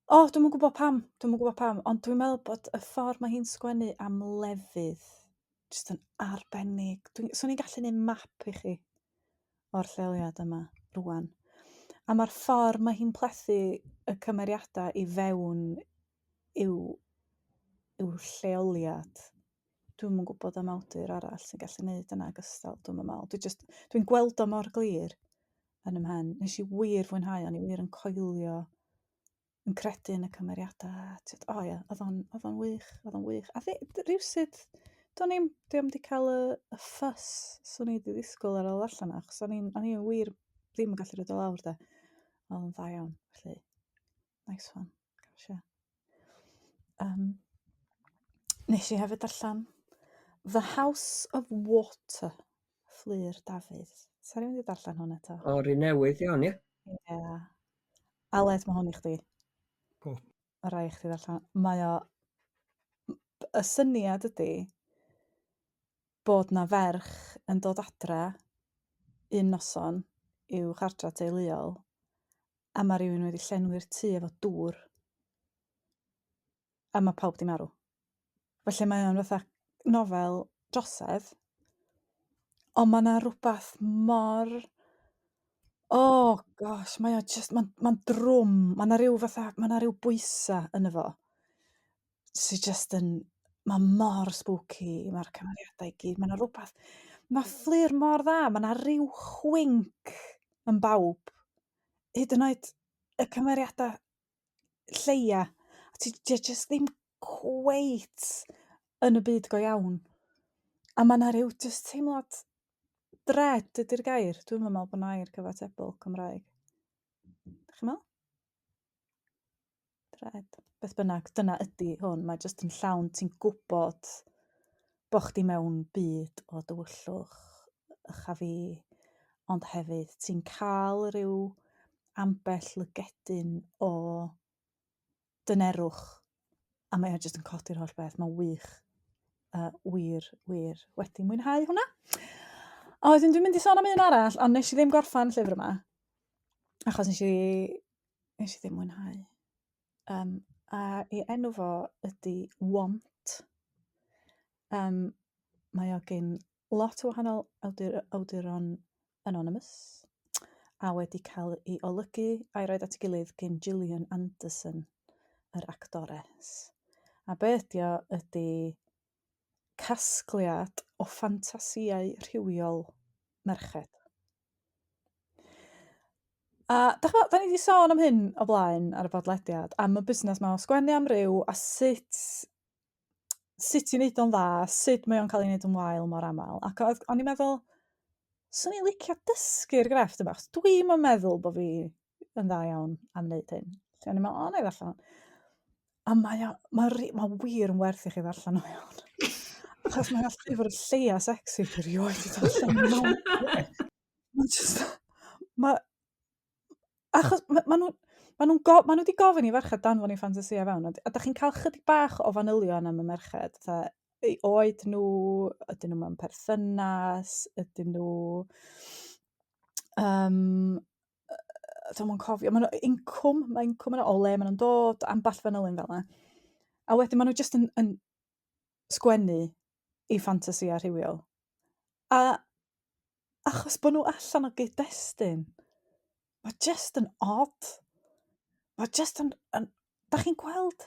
O, dwi'm yn gwybod pam, dwi'm yn gwybod pam, ond dwi'n meddwl bod y ffordd mae hi'n sgwennu am lefydd jyst yn arbennig. Dwi'n, 'swn i'n gallu neud map i chi o'r lleoliad yma rŵan. A mae'r ffordd mae hi'n plethu y cymeriadau i fewn i'w lleoliad. Dwi'm yn gwybod am awdur arall sy'n gallu neud yna gystal, dwi'm yn meddwl. Dwi jyst, dwi'n gweld o mor glir yn 'y mhen. Nes i wir fwynhau, o'n i wir yn coelio, yn credu yn y cymeriadau. Tyd, o ia, oedd o'n, oedd o'n wych, oedd o'n wych. A rywsut, do'n i'm, dwi wedi cael y ffys swn i wedi ddisgwyl ar ôl allan, achos o'n i'n wir ddim yn gallu rhoi o lawr, de. Oedd o'n dda iawn, felly, nice one, Kasia. Nes i hefyd darllen The House of Water, Fflur Dafydd. Sa rhywun wedi darllen hwn eto? O, rhi newydd iawn, ie. Ie. Aled, mae hwn i chdi. O. Mae rai i chdi ddarllen. Mae o... Y syniad ydy bod na ferch yn dod adra un noson i'w chartra teuluol. A mae rhywun wedi llenwi'r tŷ efo dŵr. A mae pawb 'di marw. Felly mae o'n fatha nofel drosedd, ond mae 'na rywbeth mor... Oh gosh, mae o jyst, mae'n ma drwm, mae 'na ryw fatha, mae 'na ryw bwysa yno fo sy jyst yn, mae mor spooky, mae'r cymeriadau i gyd, mae 'na rywbeth, mae Fflur mor dda, mae 'na ryw chwinc yn bawb, hyd yn oed y cymeriadau lleia, a ti jyst ddim cweit yn y byd go iawn. A mae 'na ryw jyst teimlad dread ydy'r gair, dwi'm yn meddwl bod 'na air cyfatebol Cymraeg. Dach chi'n meddwl? Dread. Beth bynnag, dyna ydy hwn, mae jyst yn llawn, ti'n gwybod bo' chdi mewn byd o dywyllwch ych a fi, ond hefyd ti'n cael rhyw ambell lygedyn o dynerwch, a mae o jyst yn codi'r holl beth, mae'n wych. Wir, wir wedi mwynhau hwnna. A wedyn dwi'n mynd i sôn am un arall, ond nes i ddim gorffen llyfr yma, achos nes i, nes i ddim mwynhau. A ei enw fo ydy Want. Mae o gin lot o wahanol awduron anonymous, a wedi cael ei olygu a'i roid at ei gilydd gin Gillian Anderson, yr actores. A be ydy o ydy casgliad o ffantasïau rhywiol merched. A dach ch'mo', 'dan ni 'di sôn am hyn o blaen ar y podlediad, am y busnes 'ma o sgwennu am ryw a sut sut i wneud o'n dda, sut mae o'n cael ei wneud yn wael mor aml. Ac oedd, o'n i'n meddwl, swn i'n licio dysgu'r grefft yma, achos dwi'm yn meddwl bod fi yn dda iawn am wneud hyn. Felly o'n i'n meddwl, o, na i ddarllen hwn. A mae o, mae, ri- mae wir yn werth i chi ddarllen o iawn. Achos mae'n llyfr lleia sexy dwi erioed 'di darllen. Mae'n just, mae, Achos ma' ma' nhw ma' nhw'n go- ma' nhw 'di gofyn i ferched danfon eu ffantasïau fewn, a dach chi'n cael chydig bach o fanylion am y merched, fatha eu oed nhw, ydyn nhw mewn perthynas, ydyn nhw dwi'm yn cofio, ma' nhw incwm, ma' incwm yna, o le ma' nhw'n dod, ambell fanylyn fel 'na. A wedyn ma' nhw jyst yn yn sgwennu eu ffantasïau rhywiol. A achos bod nhw allan o gyd-destun, mae jyst yn odd. Mae jyst yn, yn... Dach chi'n gweld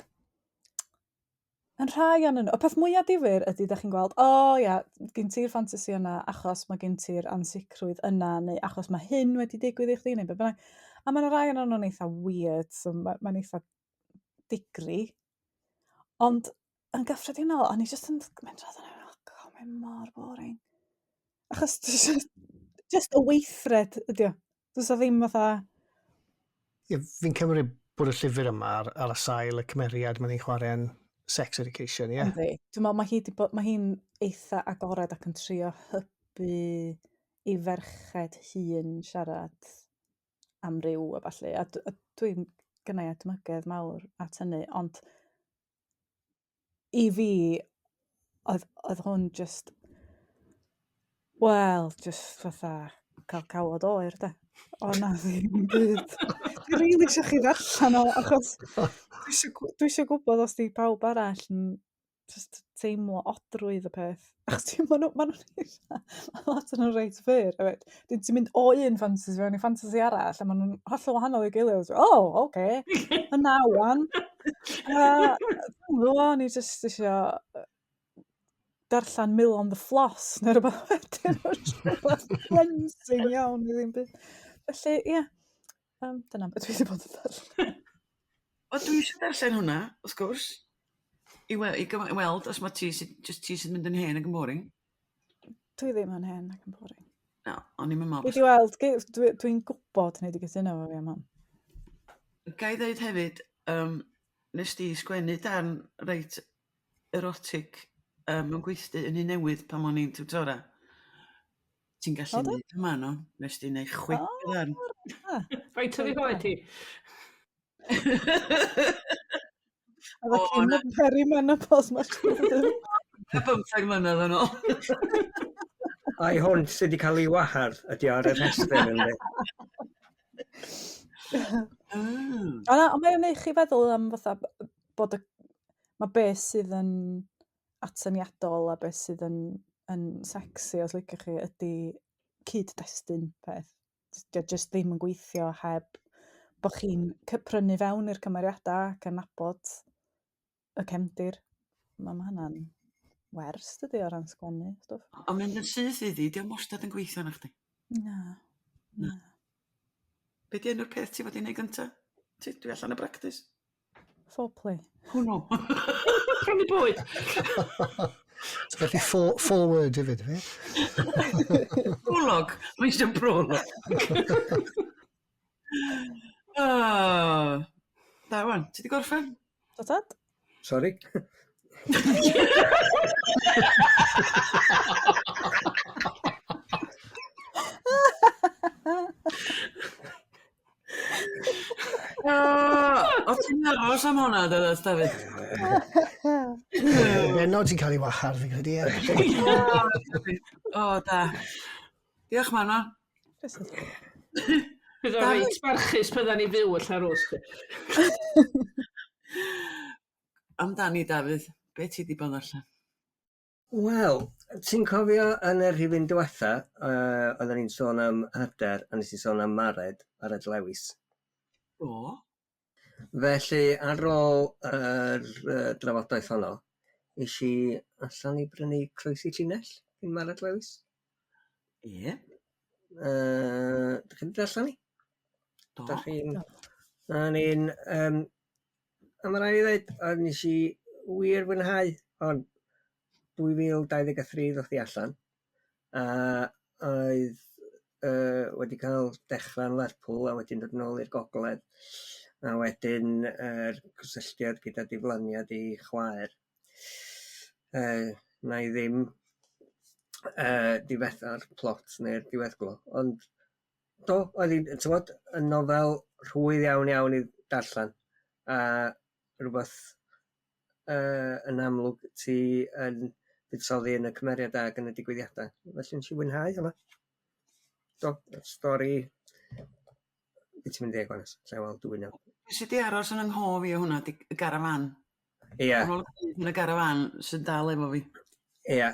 yn rhai ohonyn nhw, y peth mwyaf difyr ydy dach chi'n gweld, o ia, gen ti'r ffantasi yna achos mae gen ti'r ansicrwydd yna, neu achos mae hyn wedi digwydd i chdi, neu be bynnag. A mae 'na rai ohonyn nhw'n eitha weird, so mae'n eitha digri. Ond yn gyffredinol, o'n i jyst yn mynd drwodd hwnna, oh God, mae'n mor boring. Achos jyst, jyst y weithred ydi o. Does 'na ddim fatha... Ie, fi'n cymryd bod y llyfr yma ar, ar y sail y cymeriad mae'n ei chwarae yn Sex Education, ie? Yeah? Yndi. Dwi'n meddwl mae hi 'di bod, mae hi'n eitha agored ac yn trio hybu i ferched hŷn siarad am ryw a ballu, a a dwi'n gynna i edmygedd mawr at hynny, ond i fi, oedd, oedd hwn just, wel, just fatha cael cawod oer, de. O na, ddim byd. Dwi'n rili eisiau chi ddarllen o, achos dwi eisiau dwi eisiau gwybod os di pawb arall yn jyst teimlo odrwydd y peth. Achos ti'n, maen nhw, maen nhw'n eitha, ma' lot o'n nhw'n reit fyr hefyd. Wedyn ti'n mynd o un ffantasy fewn i ffantasy arall, a maen nhw'n hollol wahanol i'w gilydd. O, oh, oce, okay. Yna wan. A dwi'm yn gwbo, o'n i jyst isio darllen Mill on the Floss neu rywbeth wedyn. Rhywbeth cleansing iawn i ddim byd. Felly, ie, yeah. Dyna beth dwi wedi bod yn darllen. Wel, dwi eisiau darllen hwnna, wrth gwrs. I, we i, i weld os mae ti sydd, just ti sydd mynd yn hen ac yn boring. Dwi ddim yn hen ac yn boring. No, o'n i'n meddwl. Dwi wedi weld, dwi'n dwi gwybod neu wedi cytuno efo fi am hwn. Ga i ddeud hefyd, nes di sgwennu darn reit erotic mewn gweithdy yn un newydd pan o'n i'n tiwtora. Ti'n gallu neud yma, no? Nes di neud chwip o ddarn. Faint oedd ei hoed hi? Oedd o cyn y perimenopause ma' siŵr. 15 mlynedd yn ôl. Ai hwn sydd wedi cael ei wahardd ydy ar y rhestr yndi? O na, ond mae o'n neud chi feddwl am fatha bod y... Mae beth sydd yn atyniadol a beth sydd yn sexy, os liciwch chi, ydy cyd-destun peth. Dio jyst ddim yn gweithio heb bod chi'n prynu fewn i'r cymeriadau ac yn nabod y cefndir. Ma' hynna'n wers, dydy, o ran sgwennu stwff. Ond mynd yn syth iddi, dio'm wastad yn gweithio na chdi. Na. Na. Be di enw'r peth ti fod i wneud gynta? Ti, dwi allan o bractis. Foreplay. Hwnnw. Prynu bwyd. So felly forward hefyd, fe? Prolog. Mae eisiau prolog. Oh. Da, wan. Ti di gorffen? Do tad? Sorry. O, ti'n aros am hwnna, dod, Dafydd? Benod ti'n cael ei wahardd, fi'n credu, ie. O, da. Diolch, Manon. Bydd o'n reit barchus bydda ni fyw y Llanrwst. Amdani, Dafydd, be ti di bod allan? Wel, ti'n cofio yn y rhifyn diwetha, oedden ni'n sôn am hyder, a nes i sôn am Mared, Mared Lewis. Do. Felly, ar ôl yr drafodaeth honno, es i allan i brynu Croesi Llinell gin Mared Lewis. Ie. Dach chi 'di darllen hi? Do. Dach chi'n... O'n i'n... A ma' raid fi ddweud, oedd nes i wir fwynhau hon. 2023 ddoth hi allan, a oedd wedi cael dechrau yn Lerpwl a wedyn dod nôl i'r gogledd, a wedyn yr cysylltiad gyda diflaniad ei chwaer. Na i ddim difetha'r plot neu'r diweddglo, ond do, oedd hi'n, t'mod, yn nofel rhwydd iawn iawn i darllen, a rhywbeth yn amlwg ti yn buddsoddi yn y cymeriad ag yn y digwyddiadau. Felly nes i fwynhau hwnna. Do, stori... Be ti'n mynd i ddeud, Gwanas? Lle wel, dwi'n iawn. Be sy 'di aros yn 'y nghof i o hwnna 'di y garafan. Ie. Ar ôl y yn y garafan sy'n dal efo fi. Ie.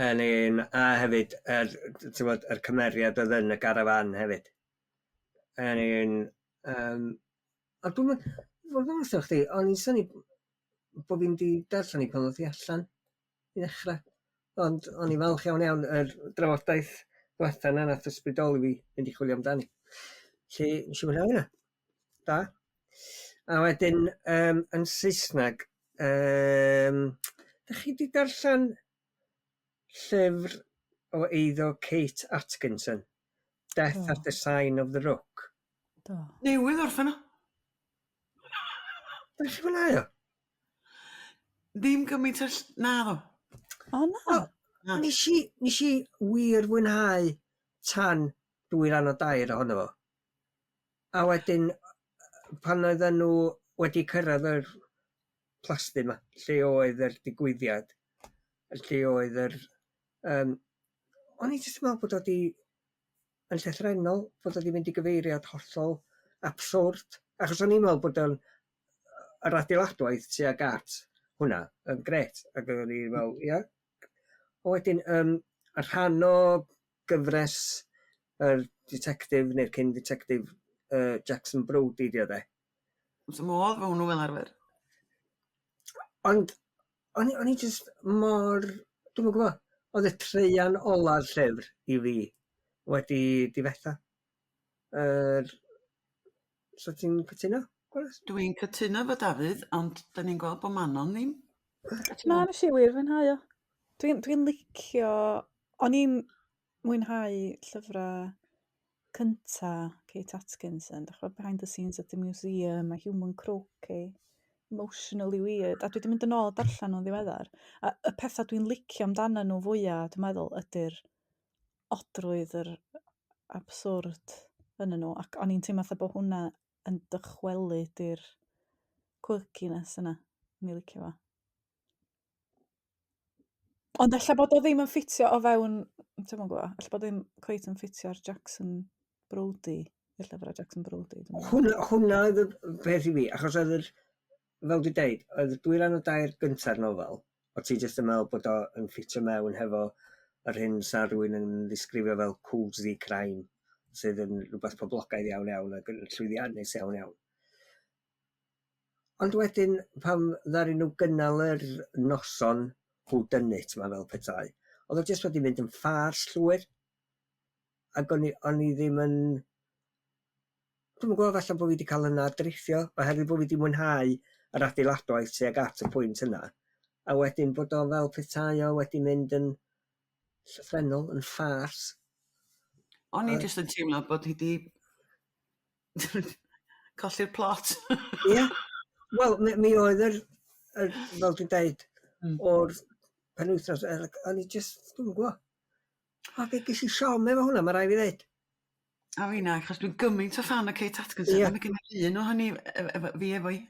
Yn un, a hefyd, yr, t'mod, yr cymeriad oedd yn y garafan hefyd. Yn un, a dwi'n fod yn wrtho chdi, o'n i'n synnu bod fi'n di darllen i pan ddoth hi allan i ddechrau. Ond o'n i'n falch iawn iawn yr drafodaeth diwetha yna nath ysbrydoli fi fynd i chwilio amdani. Felly, nes i fwynhau hynna. Da. A wedyn, yn Saesneg, dach chi 'di darllen llyfr o eiddo Kate Atkinson, Death Do. at the Sign of the Rook? Do. Newydd orffen o. Dach chi fwynhau o? Ddim gymaint o'r na ddo. O na. Wel, Na. nes i wir fwynhau tan 2 ran o 3 ohono fo. A wedyn, pan oedden nhw wedi cyrraedd yr plasty 'ma, lle oedd yr digwyddiad, lle oedd yr... O'n i jyst yn meddwl bod o 'di, yn llythrennol, bod o 'di mynd i gyfeiriad hollol absurd. Achos o'n i'n meddwl bod o'n yr adeiladwaith tuag at hwnna yn grêt, ac o'n i'n meddwl, ia. A wedyn, y rhan o gyfres yr detective neu'r cyn detective Jackson Brodie 'di o de. Wrth 'y modd efo hwnnw fel arfer. Ond o'n i jyst mor, dwi'm yn gwbod, oedd y traean ola'r llyfr i fi wedi difetha. So ti'n cytuno, Gwanas? Dwi'n cytuno efo Dafydd, ond da ni'n gweld bod Manon ddim. Na, nes i wir fwynhau o. Dwi'n licio... O'n i'n mwynhau llyfrau cynta Kate Atkinson, dach ch'mod, Behind the Scenes at the Museum a Human Croquet, Emotionally Weird, a dwi 'di mynd yn ôl a darllen nhw'n ddiweddar. A y pethau dwi'n licio amdano nhw fwyaf, dwi'n meddwl, ydy'r odrwydd, yr absurd yn nhw, ac o'n i'n teimlo fatha bod hwnna yn dychwelyd i'r quirkiness yna. O'n i'n licio fo. Ond ella bod o ddim yn ffitio o fewn, dwi'm yn gwybod, ella bod o ddim cweit yn ffitio ar Jackson Brodie. i'r llyfrau Jackson Brodie. Dwi'n meddwl. Hwna oedd y peth i fi, achos oedd yr, fel dwi'n deud, oedd y dwy ran o dair gynta'r nofel, o ti jyst yn meddwl bod o yn ffitio mewn hefo yr hyn sa rhywun yn ddisgrifio fel cozy crime, sydd yn rhywbeth poblogaidd iawn iawn ac yn llwyddiannus iawn iawn. Ond wedyn, pan ddaru nhw gynnal yr noson whodunit 'ma fel petai, oedd o jyst wedi mynd yn ffars llwyr. Ac o'n i ddim yn... Dwi'm yn gwybod, falle bod fi wedi cael yna drithio, oherwydd bod fi wedi mwynhau yr adeiladwaith tuag at y pwynt yna. A wedyn bod o fel petai o wedi mynd yn llythrennol, yn ffars. O'n i jyst yn teimlo bod hi 'di colli'r plot. Ie. Wel, mi oedd yr, fel dwi'n deud, o'r penwythnos, o'n i jyst, dwi'm yn gwybod. A fe ges i siom efo hwnna, mae rhaid fi ddeud. A fi na, achos dwi'n gymaint o ffan o Kate Atkinson. A mae gen i un o hynny fi efo i.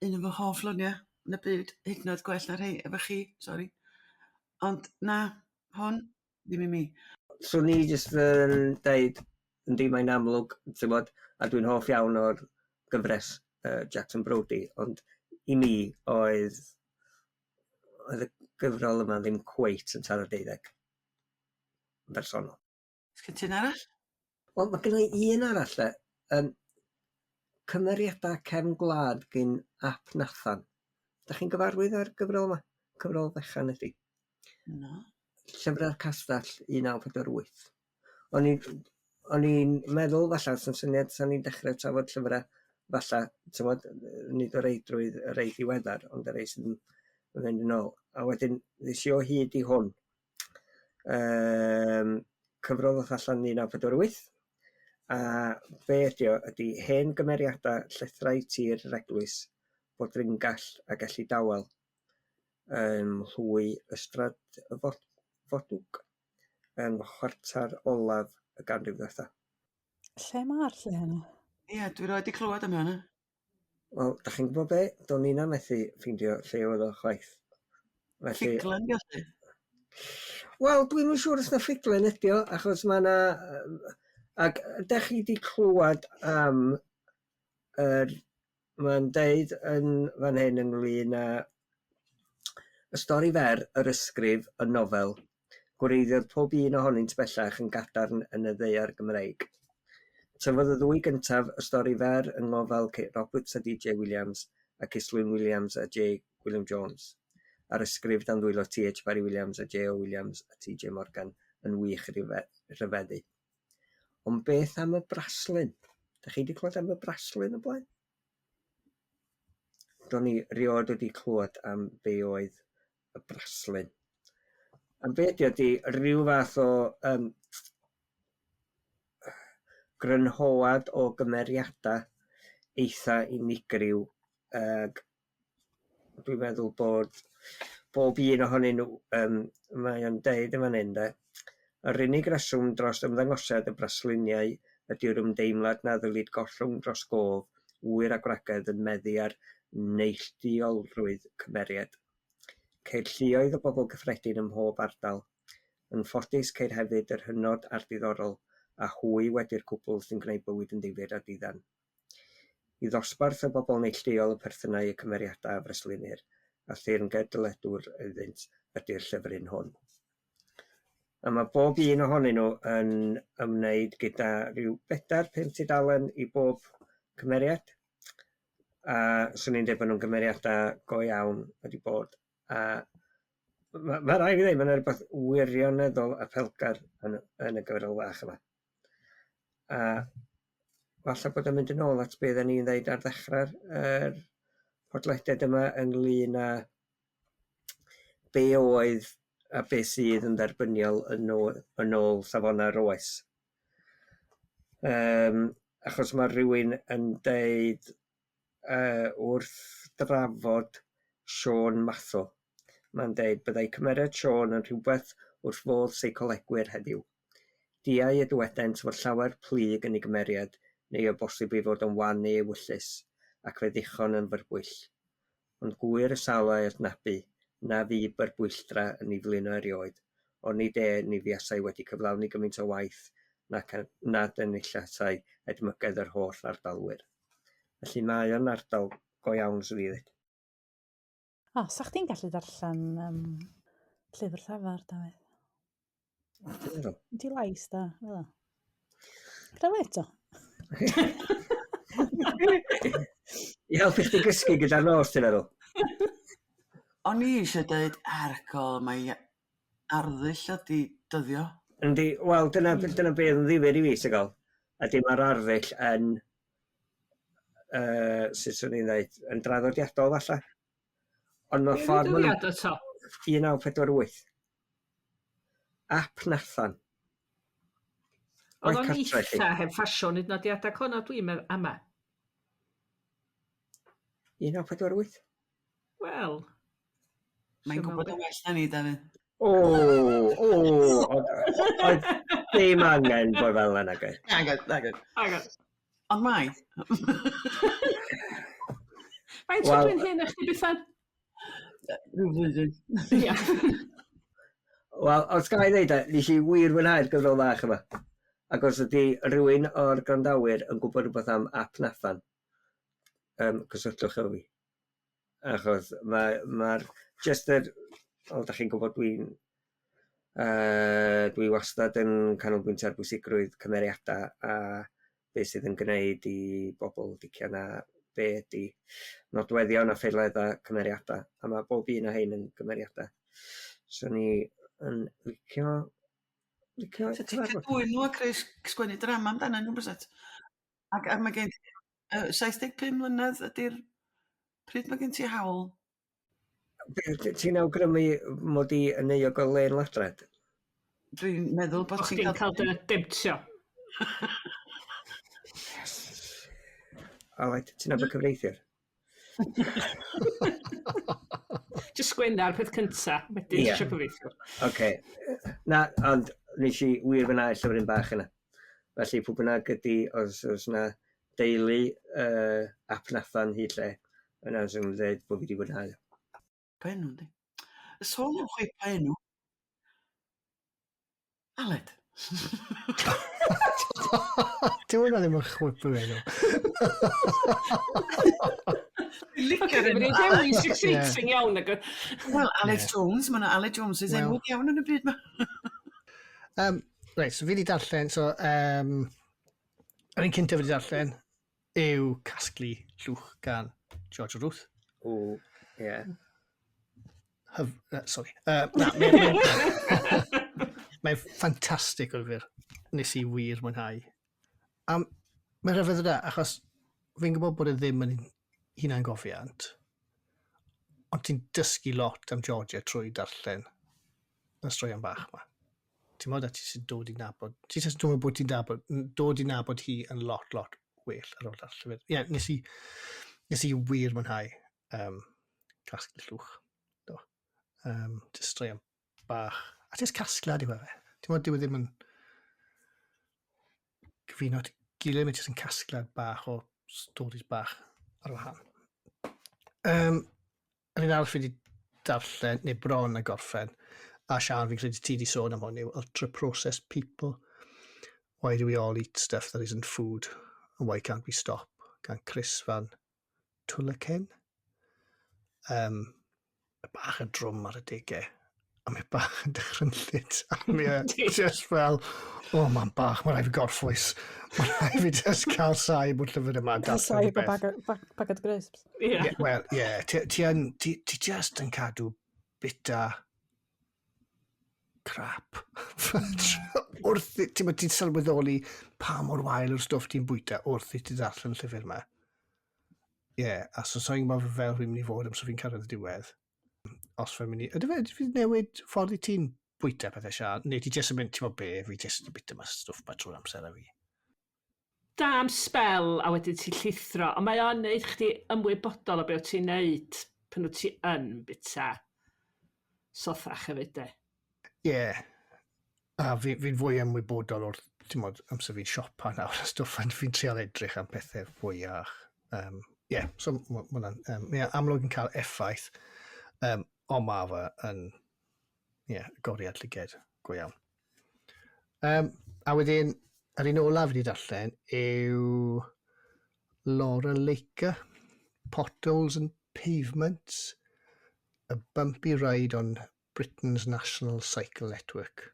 Un o fy hoff luniau yn y byd, hyd yn oed gwell na rhei efo chi, sori. Ond na, hwn, ddim i mi. So ni jyst yn deud, yndi, mae'n amlwg, ti'n bod, a dwi'n hoff iawn o'r gyfres Jackson Brodie, ond i mi oedd y gyfrol yma ddim cweit yn taro deuddeg yn bersonol. Sgyn ti un arall? Wel, mae gen i un arall de. Cymeriadau Cefn Gwlad gyn Ap Nathan. Da chi'n gyfarwydd â'r gyfrol yma? Cyfrol fechan ydy. Na. Llyfrau'r Castell 1948. O'n i'n meddwl falle, sy'n syniad, sa'n ni'n dechrau trafod llyfrau falle, ti'n gwbod, nid o reidrwydd y rei diweddar, ond y rei sydd yn mynd yn ôl. A wedyn, ddes i o hyd i hwn. Cyfrol ddoth allan 1948, a be ydi o ydi hen gymeriadau llethrau tir yr eglwys, Bodringall a Gelli Dawel, ym mhlwy Ystrad Fodwg, yn chwarter olaf y ganrif ddiwetha. Lle mae'r lle yna? Ie, dwi roed 'di clywed am hynna. Wel, da chi'n gwybod be? Do'n i'n methu ffeindio lle oedd o chwaith. Felly... Ffuglen 'di o 'lly? Wel, dwi'm yn siŵr os na ffuglen ydi o, achos mae 'na... Ac ydach chi 'di clywed am yr... Mae'n deud yn fan hyn ynglyn â y stori fer, yr ysgrif, y nofel, gwreiddiodd pob un ohonynt bellach yn gadarn yn y ddaear Gymreig. Tyfodd y ddwy gyntaf, y stori fer yng ngofal Kate Roberts a D.J. Williams ac Islwyn Williams a J. Gwilym Jones, a'r ysgrif dan ddwylo T.H. Barry Williams a J.O. Williams a T.J. Morgan yn wych rhyfeddu. Ond beth am y braslun? Dach chi 'di clywed am y braslun o blaen? Do'n i rioed wedi clywed am be oedd y braslun. A be ydi o ydi ryw fath o grynhoad o gymeriadau eitha unigryw, ag dwi'n meddwl bod bob un ohonyn nhw, mae o'n deud yn fan hyn de, yr unig reswm dros ymddangosiad y brasluniau ydy'r ymdeimlad na ddylid gollwng dros gof ŵyr a gwragedd yn meddu ar neilltuolrwydd cymeriad. Ceir lluoedd o bobl gyffredin ym mhob ardal. Yn ffodus ceir hefyd yr hynod a'r diddorol, a hwy wedi'r cwbl sy'n gwneud bywyd yn ddifyr a diddan. I ddosbarth o bobl neilltuol y perthynau y cymeriadau a fraslunir, a theyrnged dyledwr iddynt ydy'r llyfryn hwn. A mae bob un ohonyn nhw yn ymwneud gyda rhyw 4-5 tudalen i bob cymeriad. A swn i'n deud bod nhw'n gymeriadau go iawn wedi bod. A ma' raid fi ddweud, mae 'na rywbeth wirioneddol apelgar yn y gyfrol fach yma. A falle bod o'n mynd yn ôl at be oedden ni'n ddeud ar ddechrau'r yr podlediad yma ynglyn â be oedd a be sydd yn dderbyniol yn ôl safonau'r oes. Achos mae rhywun yn deud wrth drafod Siôn Matho, mae'n deud byddai cymeriad Siôn yn rhywbeth wrth fodd seicolegwyr heddiw. Diau y dywedent fod llawer plyg yn ei gymeriad, neu o bosib ei fod yn wan ei ewyllys, ac fe ddichon yn fyrbwyll. Ond gŵyr y sawl a'i adnabu, na fu byrbwylltra yn ei flino erioed, onid e ni fuasai wedi cyflawni gymaint o waith nac nad enillasai edmygedd yr holl ardalwyr. Felly mae o'n ardal go iawn, swn i ddweud. O, sa chdi'n gallu darllen llyfr llafar, Dafydd? Ti'n meddwl? Ti lais da, fel o. Gyda fe eto. I helpu chdi gysgu gyda'r nos, ti'n meddwl? O'n i eisiau dweud argol, mae arddull ydi dyddio. Yndi, wel, dyna, dyna beth yn ddifyr i fi, ti'n gael. Ydy mae'r arddull yn, sut swn i'n dweud, yn draddodiadol falle. Ond mae'r ffordd... Be dyddiad eto? 1948. Ap Nathan. Oedd o'n eitha heb ffasiwn hyd yn oed i adag honno dwi'n meddwl ama. 1948? Wel. Mae'n gwybod yn well na ni, Dafydd. O, o, oedd ddim angen bod fel yna, gwe. Nag oedd, nag oedd. Ond mae. Faint well, dwi'n hyn eich chi, Bethan? Rhyw flwyddyn. Ia. Wel, os ga i ddeud, nes i wir fwynhau'r gyfrol fach yma. Ac os ydy rhywun o'r gwrandawyr yn gwybod rhywbeth am Ap Nathan, cysylltwch efo fi. Achos mae'r, ma just yr, o, da chi'n gwybod dwi'n, dwi wastad yn canolbwyntio ar bwysigrwydd cymeriadau a beth sydd yn gwneud i bobl dicio na be ydy nodweddion a ffeirleddau cymeriadau. A mae bob un o hein yn gymeriadau. So ni yn licio... licio So ti'n cael dwy nhw a creu sgwennu drama amdano nhw, byset? Ac a mae gen 75 mlynedd ydy'r... Pryd mae gen ti hawl? Ti'n awgrymu mod i yn euog o lên ladred? Dwi'n meddwl bod ti'n cael dy demtio. Yes. Aled, ti'n nabod cyfreithiwr? Jyst sgwenna'r peth cynta, wedyn yeah. Eisiau cyfreithiwr. Oce. Na, ond nes i wir fwynhau'r llyfryn bach yna. Felly, pwy bynnag ydy, os oes yna deulu Ap Nathan hyd lle, yna swn i'n dweud bod fi wedi fwynhau. Pa enw, yndi? Y sôn am chwip pa enw. Aled. Dyw hwnna ddim yn chwip o enw. Dwi'n licio'r enw. Mae'n dewis exciting iawn. Wel, Aled Jones, mae yna Aled Jones sy'n enwog iawn yn y byd ma. Reit, so fi wedi darllen, so yr un cyntaf fi wedi darllen yw Casglu Llwch gan George Ruth. O, ie. Sorry. Na, mae'n ffantastig o'r fyr. Nes i wir mwynhau. A mae'n rhyfedd yna, achos fi'n gwybod bod e ddim yn hunangofiant, ond ti'n dysgu lot am Georgia trwy darllen y straeon bach yma. Ti'n modd a ti sy'n dod i nabod, ti sy'n dod bod ti'n nabod, dod i nabod hi yn lot, lot well ar ôl darllen. Ie, nes i wir mwynhau Casglu Llwch. Do. Just straeon bach. A just casgliad yw e fe. Ti'n modd, dyw e ddim yn cyfuno at gilydd, mae jyst yn casgliad bach o stories bach ar wahân. Yr un arall fi wedi darllen, neu bron a gorffen, a Sian, fi'n credu ti wedi sôn am hwn, yw Ultra Processed People. Why do we all eat stuff that isn't food? And why can't we stop? Gan Chris Van Tulleken. Bach yn drwm ar y degau. A mae bach yn dychrynllyd. A mae e just fel, o, oh, mae'n bach, mae'n rhaid fi gorffwys. Mae'n rhaid fi just cael saib o'r llyfr yma. Cael saib o bag o crisps. Ie. Wel, ie. Ti just yn cadw bita crap. Wrth, ti'n sylweddoli pa mor wael yw'r stwff ti'n bwyta wrth i ti ddarllen llyfr yma. Ie, yeah, a so so'n gwybod fel fi'n mynd i fod am so fi'n cyrraedd y diwedd. Os fe'n mynd i... Ydy fe, fi newid ffordd i ti'n bwyta pethau, Sian? Neu ti jyst yn mynd, ti'n bod be, fi jyst yn bwyta ma stwff ma trwy'r amser a fi. Da am spel a wedyn ti'n llithro, ond mae o'n neud chdi ymwybodol o be wyt ti'n neud pan wyt ti yn bwyta sothach hefyd, de. Ie. Yeah. A fi'n fwy ymwybodol o'r, ti'n modd, amser fi'n siopa nawr a stwff, a fi'n trial edrych am pethau fwy iach. Yeah, so ma' hwnna'n, yeah, amlwg yn cael effaith, ond ma' fe yn, yeah, goriad llyged go iawn. A wedyn, Yr un olaf wedi darllen yw Laura Laker, Potholes and Pavements, A Bumpy Ride on Britain's National Cycle Network.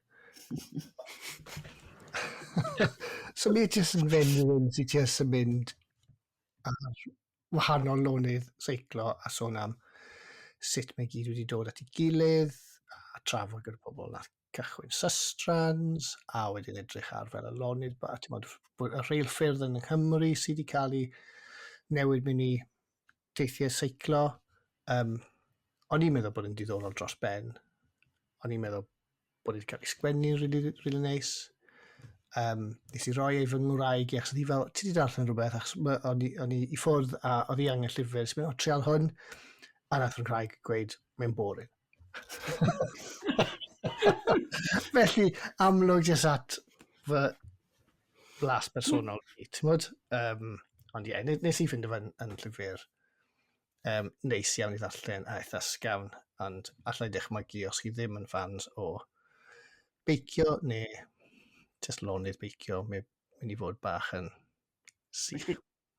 So mi jyst yn fynd rhywun sydd jyst yn mynd ar wahanol lonydd seiclo a sôn am sut mae gyd wedi dod at ei gilydd a trafod gyda pobl nath cychwyn Sustrans a wedyn edrych ar fel y lonydd, ti'n bod, y rheilffyrdd yn Nghymru sydd wedi cael ei newid mewn i teithiau seiclo. O'n i'n meddwl bod yn diddorol dros ben. O'n i'n meddwl bod wedi cael ei sgwennu'n really, really neis. Nes i roi ei fy ngwraig i, achos oedd hi fel, ti wedi darllen rhywbeth, achos o'n i i ffwrdd a oedd hi angen llyfr, nes i mynd, o, trial hwn. A nath fy ngwraig gweud, mae'n boring. Felly, amlwg jyst at fy blas personol i, ti'n modd? Ond ie, yeah, nes i ffindo fe'n yn llyfr neis iawn i ddarllen a eitha sgafn, ond allai dychmygu os chi ddim yn fans o beicio neu jyst lonydd beicio, mae'n mynd i fod bach yn sych.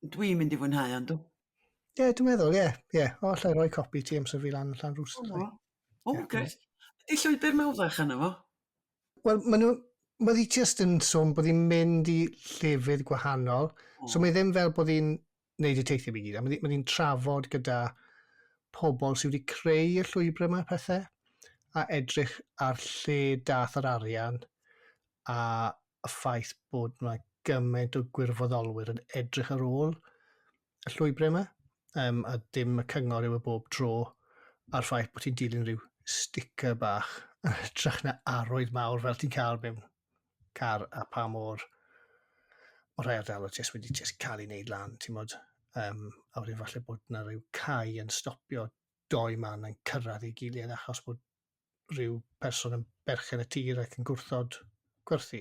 Dwi'n mynd i fwynhau ond dw. Ie, yeah, dwi'n meddwl, ie. Yeah, ie. Yeah. O, allai roi copi ti amser fi lan Llanrwst. O, o, grêt. Ydy llwybr Mawddach yna fo? Wel, maen nhw... Mae hi jyst yn sôn bod hi'n mynd i llefydd gwahanol. Oh. So mae ddim fel bod hi'n neud y teithiau i gyd. A mae hi'n trafod gyda pobl sydd wedi creu y llwybr yma pethau a edrych ar lle dath yr arian a y ffaith bod yna gymaint o gwirfoddolwyr yn edrych ar ôl y llwybrau yma, a dim y cyngor yw y bob tro, a'r ffaith bod ti'n dilyn rhyw sticker bach yn hytrach na arwydd mawr fel ti'n cael mewn car, a pa mor o rhai ardaloedd jyst wedi jyst cael ei wneud lan, ti'n modd. A wedyn falle bod yna rhyw cae yn stopio doi man yn cyrraedd ei gilydd achos bod rhyw person yn berchen y tir ac yn gwrthod gwerthu.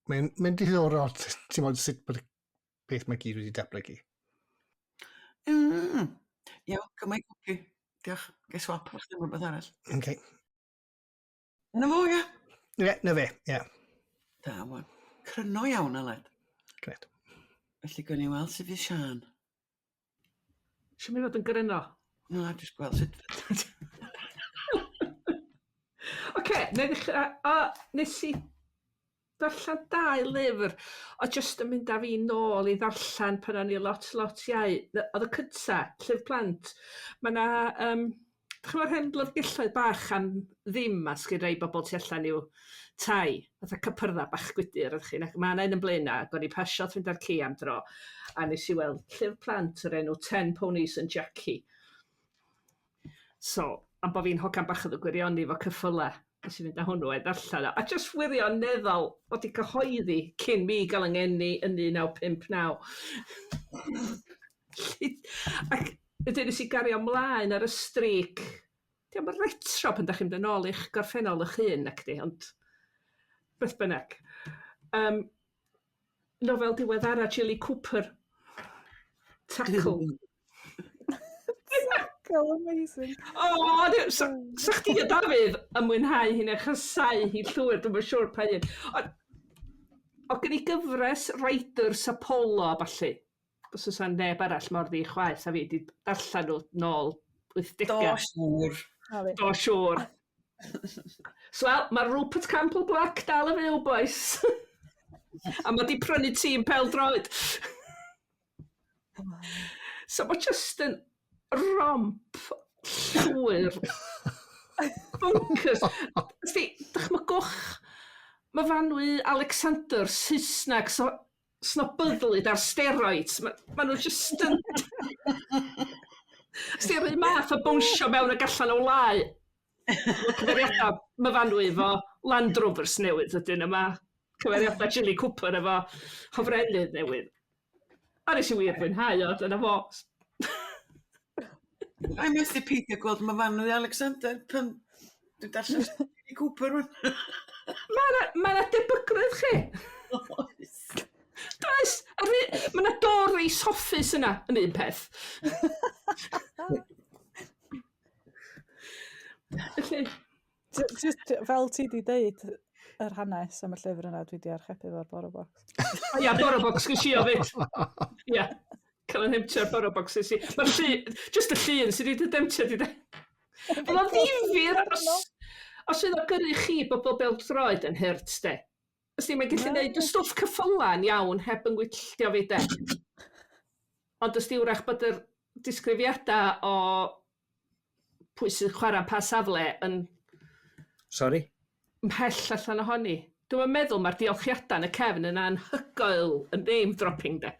Mae'n mae diddorol, ti'n modd, sut bod y peth mae gyd wedi datblygu. Iawn, gymaint copi. Diolch. Gai swap efo chdi am rhywbeth arall. Okay. Na fo, ia? Ie, yeah, na fe, ie. Yeah. Da, wan. Cryno iawn, Aled. Gret. Felly, gwn i weld sut fydd Siân. Si'n mynd fod yn gryno? Na, jyst gweld sut... Oce, na i ddechrau... O, nes i darllen dau lyfr o jyst yn mynd â fi nôl i ddarllen pan o'n i lot, lot iau. Oedd y cynta, Llyfr Plant. Mae 'na yym ch'mod hen lyfrgelloedd bach am ddim 'ma sgyn rei bobl tu allan i'w tai, fatha cypyrdda bach gwydyr ydych chi, ma' 'na un yn Blaena' ac o'n i'n pasio wrth fynd â'r ci am dro a nes i weld llyfr plant o'r enw Ten Ponies and Jackie. So, am bo' fi'n hogan bach oedd y gwirioni efo ceffyla, nes i fynd â hwnnw a'i ddarllen o, a jyst wirioneddol wedi cyhoeddi cyn mi gael 'y ngeni yn 1959. Ac wedyn nes i gario mlaen ar y streak. Dio'm yn retro pan dach chi'n mynd yn ôl i'ch gorffennol 'ych hun nacdi, ond beth bynnag. Yym nofel diweddara Jilly Cooper. Tackle. Tackle, amazing. O, so, so chdi a Dafydd yn mwynhau hi'n ei chasau hi llwyr, dwi'm yn siŵr pa un. Ond o gen i gyfres Riders Apollo a ballu. Os oes 'na neb arall mor ddi-chwaeth a fi 'di darllen nhw nôl 80au. Do, siŵr. Do, siŵr. So, wel, mae Rupert Campbell Black dal yn fyw, boys. A mae 'di prynu tîm pêl-droed. So mae just yn romp llwyr. Bonkers. Sti, dychmygwch Myfanwy Alexander Saesneg, so snobyddlyd ar steroids. Mae ma nhw just yn... Sti, yr un math o bownsio mewn ag allan o wlau. Mae cymeriadau Myfanwy efo Land Rovers newydd ydyn, a mae cymeriadau Jilly Cooper efo hofrennydd newydd. A nes i wir fwynhau o, dyna fo. Mae'n methu peidio gweld Myfanwy Alexander pan dwi'n darllen Jilly Cooper rwan. Mae 'na ma 'na debygrwydd chi. Oes. Does? Mae 'na Doris hoffus yna yn un peth. Felly... Just fel ti 'di deud, yr hanes am y llyfr yna, dwi 'di archebu fo'r Borough Box. O ia, Borough Box ges i o 'fyd. Ia. Cael yn hemtio'r Borough Box nes i. Mae'r llun, just y llun sydd wedi demtio di de. Oedd o'n ddifyr os, os oedd o gyrru chi bobl bêl-droed yn hurt de. Os di, mae'n gallu neud y stwff cyffyla'n iawn heb yn gwylltio fi de. Ond os di wrach bod yr disgrifiadau o pwy sy'n chwarae pa safle yn... Sorry? Mhell allan ohoni. Dwi'm yn meddwl mae'r diolchiadau yn y cefn yn anhygoel yn name dropping de.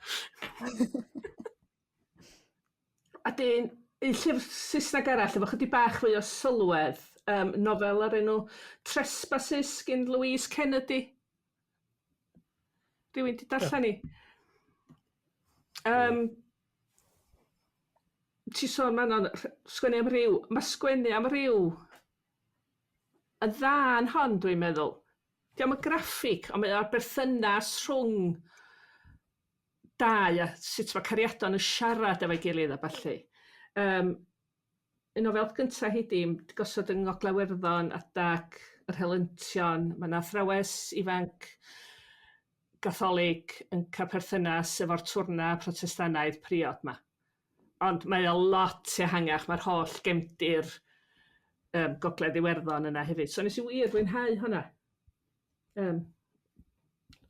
A dyn, un llyfr Saesneg arall efo chydig bach fwy o sylwedd, um, nofel o'r enw Trespasses gyn Louise Kennedy. Rhywun 'di darllen hi? Um, ti sôn Manon, sgwennu am ryw, mae sgwennu am ryw yn dda yn hon dwi'n meddwl. Dio'm yn graffig, ond mae o'r berthynas rhwng dau a sut mae cariadon yn siarad efo'i gilydd a ballu. Um, y nofel gyntaf hi di gosod yng Ngogledd Iwerddon adag yr helyntion. Mae 'na athrawes ifanc Gatholig yn cael perthynas efo'r twrna Protestannaidd priod 'ma. Ond mae o lot ehangach, mae'r holl gefndir um, Gogledd Iwerddon yna hefyd. So nes i wir fwynhau hwnna. Um,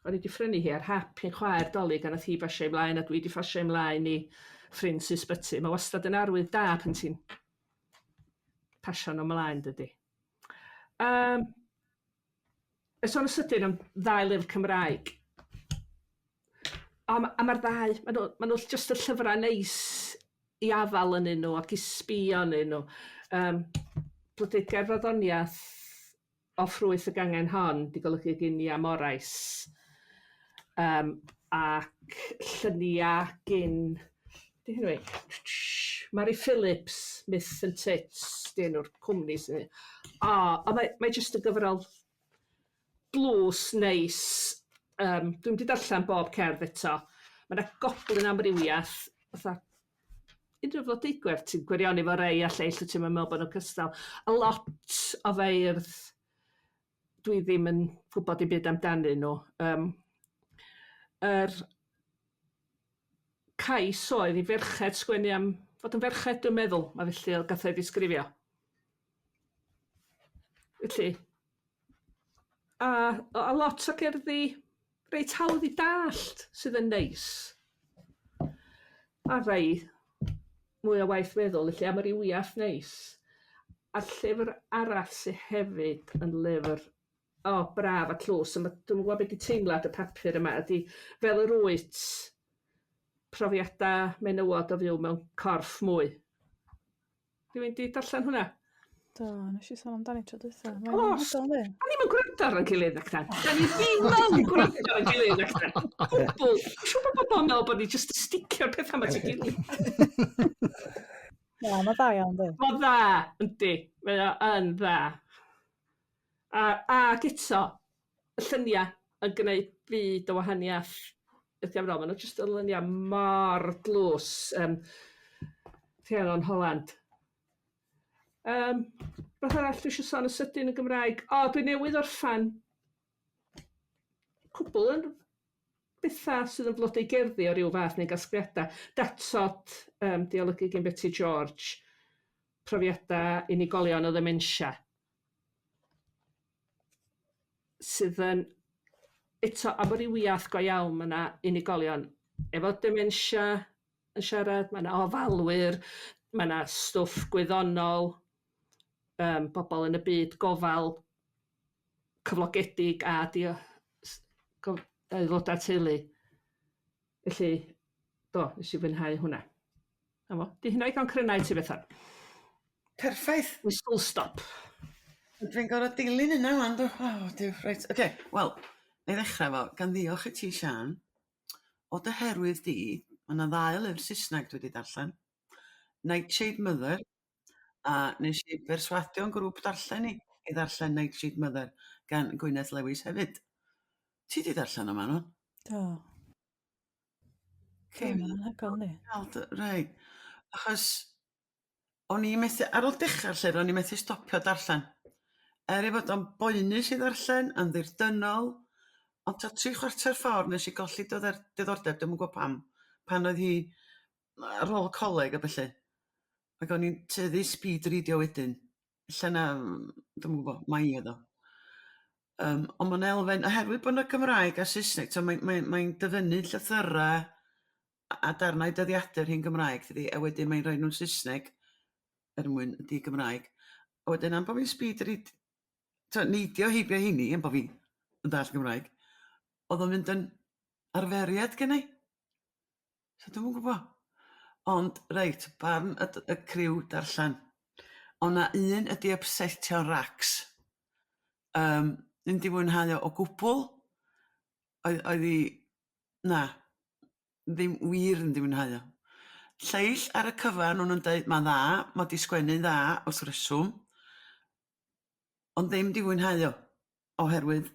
o'n i 'di phrynu hi ar hap i'n chwaer 'Dolig a nath hi basio i mlaen a dwi 'di phasio i mlaen i ffrind sy'n sbyty. Mae wastad yn arwydd da pan ti'n pasio nhw ymlaen, dydy. Um, y sôn yn sydyn am ddau lyfr Cymraeg. A, a mae'r ddau, maen nhw, ma nhw just y llyfrau neis i afal ynyn nhw ac i sbio ynyn nhw. Um, Blodeuger Farddoniaeth o ffrwyth y gangen hon 'di golygu gin Nia Morais yym ac llynia gin be' 'di enw hi? Mari Phillips, Myth and Tits 'di enw'r cwmni sy o a mae mae jyst yn gyfrol dlws neis yym dwi'm 'di darllen bob cerdd eto. Ma' 'na goblyn amrywiath fatha unrhyw flodeugwerth ti'n gwirioni 'fo rei a lleill wyt ti'm yn me'wl bo' nw cystal. A lot o feirdd dwi ddim yn gwbod dim byd amdanyn nhw yym yr cais oedd i ferched sgwennu am fod yn ferched dwi'n meddwl a felly o'dd gath o'i ddisgrifio. Felly a a lot o gerddi reit hawdd i dallt sydd yn neis. A rhai mwy o waith meddwl felly amrywiaeth neis. A'r llyfr arall sy hefyd yn lyfr o braf a tlws a ma' dwi'm yn gwbod be' 'di teimlad y papur yma ydi Fel yr Wyt profiada menywod o fyw mewn corff mwy. Rhywun 'di darllen hwnna? Do, nes i sôn amdani tro dwytha. Mae'n anhygoel, yndi? Da ni'm yn gwrando ar ein gilydd nac 'dan. Da ni ddim yn gwrando ar ein gilydd nac 'dan. Gwbwl. Dwi'n siŵr bod bobl yn meddwl bod ni jyst yn sticio'r pethau 'ma at ei gilydd. Na, mae'n dda iawn, yndi? Mae'n dda, yndi. Mae o yn dda. A, ac eto, y lluniau yn gwneud byd o wahaniaeth i'r gyfrol. Maen nhw jyst yn luniau mor dlws. Um, Rhiannon Holland. Um, beth arall dwi eisiau sôn yn sydyn yn Gymraeg? O, dwi newydd orffan cwbl yn bethau sydd yn flodau gerddi o ryw fath neu gasgliadau. Datod um, diolygu gen Betty George, profiadau unigolion o ddementia. Sydd yn eto amrywiaeth go iawn ma' 'na unigolion efo dementia yn siarad ma' 'na ofalwyr ma' 'na stwff gwyddonol yym bobol yn y byd gofal cyflogedig a dio- s- gof- aelodau teulu. Felly do nes i fwynhau hwnna. 'Na fo. 'Di hynna igon cryna i ti Bethan? Perffaith. Whistle stop. Dwi'n gorfod dilyn hynna wan dw? O Duw, reit, oce. Wel, na i ddechrau fo, gan ddiolch i ti Siân. O dy herwydd di, mae 'na ddau lyfr Saesneg dwi wedi darllen. Nightshade Mother, a nes i berswadio'n grŵp darllen i i ddarllen Nightshade Mother gan Gwyneth Lewis hefyd. Ti 'di darllen o Manon? Do. Oce. Mae'n anhygoel, yndi? Reit. Achos o'n i methu, ar ôl dechrau'r llyfr, o'n i methu stopio darllen. Er ei fod o'n boenus i ddarllen, yn ddirdynnol, ond tua tri chwarter ffordd nes i golli diddordeb, dwi'm yn gwybod pam, pan oedd hi ar ôl coleg a ballu. Ac o'n i'n tueddu speed readio wedyn. Ella na, dwi'm yn gwybod, mai oedd o. Ond ma' 'na elfen, oherwydd bod 'na Gymraeg a Saesneg, t'mo' mae'n mae mae'n dyfynnu llythyrau a darnau dyddiadur hi'n Gymraeg dydi, a wedyn mae'n rhoi nhw'n Saesneg er mwyn y di-Gymraeg. A wedyn am bo' fi'n speed read, t'mo' neidio heibio heini am bo' fi yn dallt Gymraeg, o'dd o'n mynd yn arferiad gennai. So dwi'm yn gwbo. Ond reit, barn y d- y criw darllen. O' 'na un ydi ypsetio racs. Yym ddim 'di fwynhau o o gwbwl. Oedd oedd 'i na, ddim wir yn 'di mwynhau o. Lleill ar y cyfan o'n nhw'n deud ma'n dda, ma' 'di sgwennu'n dda wrth reswm, ond ddim 'di fwynhau o oherwydd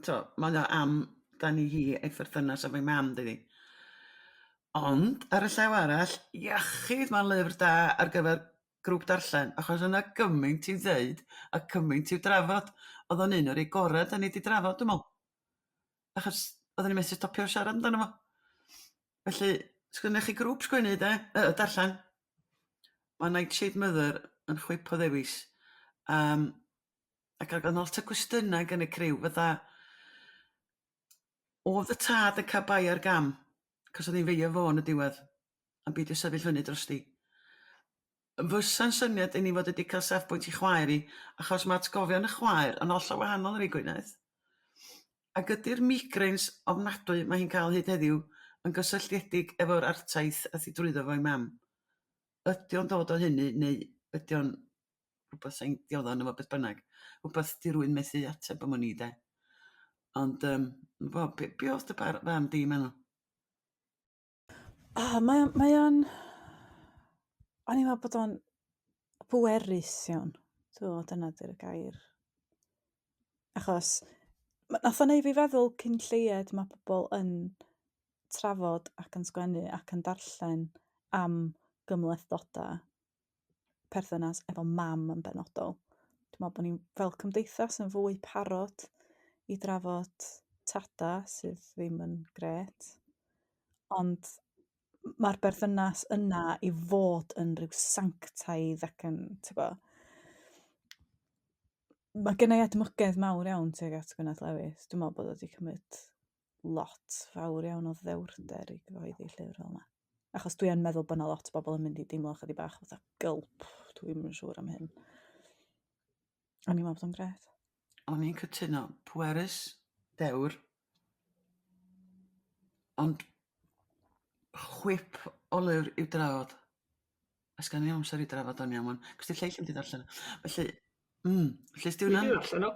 t'o' mae o am dani hi a'i pherthynas efo'i mam dydi? Ond ar y llaw arall, iechyd ma'n lyfr da ar gyfer grŵp darllen achos o' 'na gymaint i'w ddeud a cymaint i'w drafod. O'dd o'n un o'r rei gora' 'dan ni 'di drafod dwi me'wl. Achos oddan ni methu stopio siarad amdano fo. Felly sgynnoch chi grŵp sgwennu 'de yy darllen ma' Nightshade Mother yn chwip o ddewis. Yym. Ac oedd 'na lot o cwestiynau gan y criw fatha o'dd y tad yn ca'l bai ar gam 'c'os o'dd 'i'n feio fo yn y diwedd am beidio sefyll fyny drosti. Fysa'n syniad i ni fod wedi ca'l safbwynt 'i chwaer 'i achos ma' atgofion y chwaer yn hollol wahanol i'r un Gwyneth. Ac ydi'r migraines ofnadwy ma' hi'n ca'l hyd heddiw yn gysylltiedig efo'r artaith ath hi drwyddo fo'i mam? Ydi o'n dod o hynny neu ydi o'n rwbath sai'n diodda arno fo beth bynnag. Rwbath 'di rywun methu ateb am wn i 'de. Ond yym bo- be' be' o'dd dy bar- farn di Manon? O mae o mae o'n o'n i'n meddwl bod o'n bwerus iawn. Dwi me'wl dyna 'di'r gair. Achos nath o neu' fi feddwl cyn lleied ma' pobol yn trafod ac yn sgwennu ac yn darllen am gymhlethdodau perthynas efo mam yn benodol. Dwi'n meddwl bod ni'n fel cymdeithas yn fwy parod i drafod tada sydd ddim yn grêt, ond mae'r berthynas yna i fod yn rhyw sanctaidd ac yn, tibod... Mae gen i edmygedd mawr iawn tuag at Gwyneth Lewis. Dwi'n meddwl bod o wedi cymryd lot fawr iawn o ddewrder i gyhoeddi llyfr fel 'na. Achos dwi yn meddwl bod 'na lot o bobl yn mynd i deimlo chydig bach fatha gulp, dwi'm yn siŵr am hyn. O'n i'n meddwl bod o'n grêt. O'n i'n cytuno. Pwerus, dewr, ond chwip o lyfr i'w drafod. A sgan i amser i drafod o'n iawn 'wan, 'c'os 'di'r lleill 'im 'di darllen o. Felly, felly os 'di Dwi hwnna'n... 'di darllen o.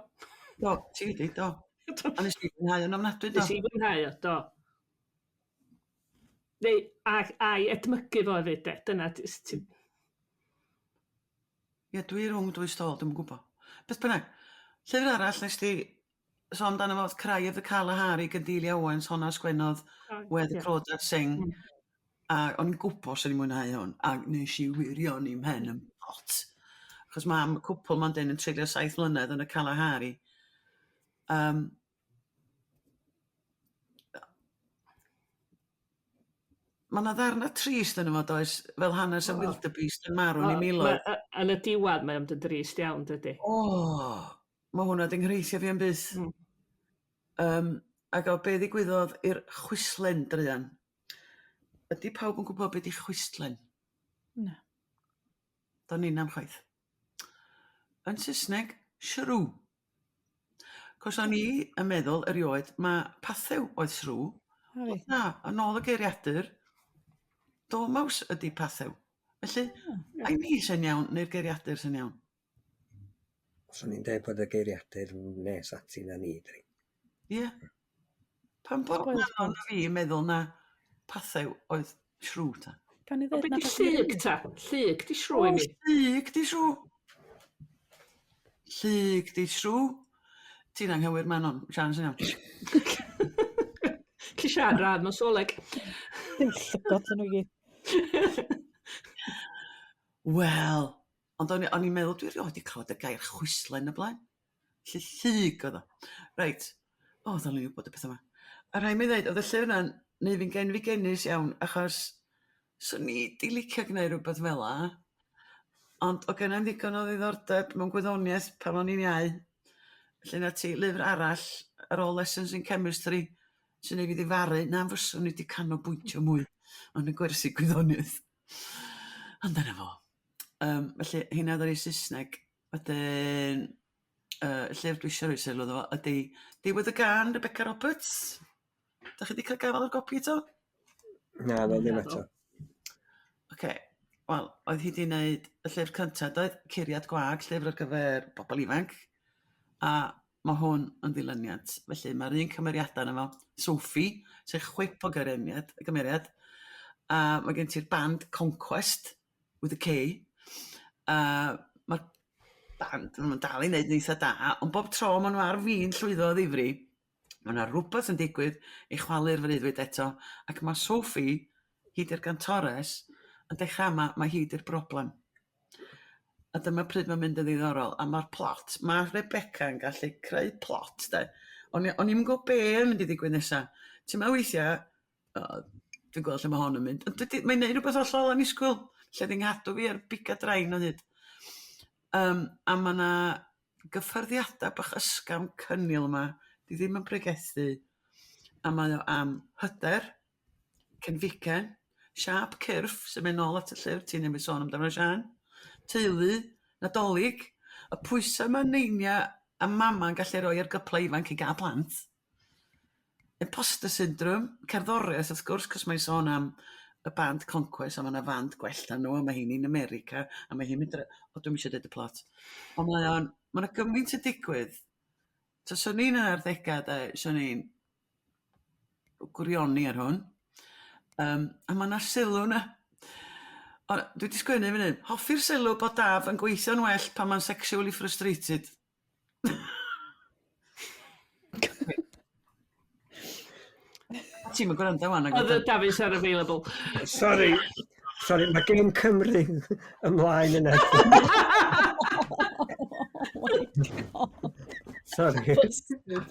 Do, ti 'di, do. A nes di fwynhau o'n ofnadwy do? Nes i fwynhau o, do. Neu, ag a'i edmygu fo hefyd de, dyna d- s- ti... Ie, dwi rhwng dwy stôl, dwi'm yn gwbo. Beth bynnag, llyfr arall nes di sôn amdano fo o'dd Cry of the Kalahari gan Delia Owens, honna sgwennodd Where the Crawdads Sing. A o'n i'n gwbo swn i'n mwynhau hwn, a nes i wirioni mhen yn pot. Achos ma' am y cwpl ma'n dyn yn treulio 7 mlynedd yn y Kalahari. Yym. Ma' 'na ddarna trist yno fo does, fel hanes y wildebeest yn marw yn ei miloedd. Yn y diwedd mae o'n mynd yn drist iawn dydy? O! Ma' hwnna 'di nghreithio fi am byth. Yym ag o be' ddigwyddodd i'r chwislen druan. Ydy pawb yn gwybod be' 'di chwistlen? Na. Do'n inna'm chwaith. Yn Saesneg, shrew. 'Cos o'n i yn meddwl erioed ma' pathew oedd shrew. O Na, yn ôl y geiriadur, dormouse ydy pathew. Felly, ai ni sy'n iawn neu'r geiriadur sy'n iawn? Swn i'n deud bod y geiriadur nes ati na ni, dydi? Ie. Pam bod Manon a fi yn meddwl na pathew oedd shrew ta? Gawn ni Ond ddeud be na 'di beth yw'r llyg ta? Llyg 'di shrew i O, mi. llyg 'di shrew. Llyg 'di shrew. Ti'n anghywir Manon, Siân sy'n iawn. Lle Siân radd mewn soleg. Dim llygod yn nhw i gyd. Wel, Ond o'n i o'n i'n meddwl dwi erioed 'di clywed y gair chwislen o blaen. Felly llug oedd o. Reit. O ddylwn i wybod y petha 'ma. A rhaid mi ddeud oedd y llyfr 'na'n neud fi'n genfigennus iawn achos 'swn i 'di licio gneud rwbeth fel 'a ond o' gennai'm ddigon o ddiddordeb mewn gwyddoniaeth pan o'n i'n iau. Felly 'na ti lyfr arall ar ôl Lessons in Chemistry sy'n neud fi ddifaru na fyswn i 'di canolbwyntio mwy yn y gwersi gwyddoniaeth. Ond dyna fo. Yym felly rheina oedd yr un Saesneg. Wedyn yy y llyfr dwi isio rhoi sylw iddo fo ydy Diwedd y Gân Rebecca Roberts. Dach chi 'di cael gafael ar gopi eto? Na, na ddim eto. Ocê, wel oedd hi 'di neud y llyfr cynta doedd? Curiad Gwag, llyfr ar gyfer bobl ifanc, a ma' hwn yn ddilyniant. Felly ma'r un cymeriada yno fo, Sophie, sy'n chwip o gyreniad gymeriad, a ma' gen ti'r band Concwest with a K, a ma'r band ma' nhw'n dal i neud yn eitha da, ond bob tro ma' nhw ar fin llwyddo o ddifri, ma' 'na rwbath yn digwydd i chwalu'r freuddwyd eto ac ma' Sophie, hi 'di'r gantores, yn dechra ama ma' hi 'di'r broblem. A dyma pryd ma'n mynd yn ddiddorol a ma'r plot, ma' Rebecca yn gallu creu plot 'de. O'n i o'n i'm yn gwbo be' yn mynd i ddigwydd nesa. Ti'n me'wl weithia' o dwi'n gweld lle ma' hon yn mynd ond dydi mae'n neud rwbeth hollol annisgwyl lle 'di nghadw fi ar biga drain o hyd. Yym a ma' 'na gyffyrddiada bach ysgafn cynnil 'ma 'di ddim yn pregethu a mae o am hyder, cenfigen, siâp cyrff sy'n mynd nôl at y llyfr ti newydd sôn amdano Siân, teulu, Nadolig, y pwysa' ma' neinia a mama'n gallu roi ar gypla ifanc i ga'l plant. Imposter syndrome, cerddoriaeth wrth gwrs 'cos mae'n sôn am y band Concwest a ma' 'na fand gwell na nhw a ma' 'heini'n America a ma' hi'n mynd dr- o dwi'm isio deud y plot. Ond mae o'n ma' 'na gymaint yn digwydd. Taswn i'n 'yn arddega 'de 'swn i'n gwirioni ar hwn. Yym a ma' 'na sylw 'na. O dwi 'di sgwennu fan 'yn, hoffi'r sylw bod Daf yn gweithio'n well pan ma'n sexually frustrated. Ti'm yn gwrando ŵan nag Other Dafis are available. Sorry, sorry, mae gêm Cymru ymlaen yna. Oh my God. Sorry. Busted.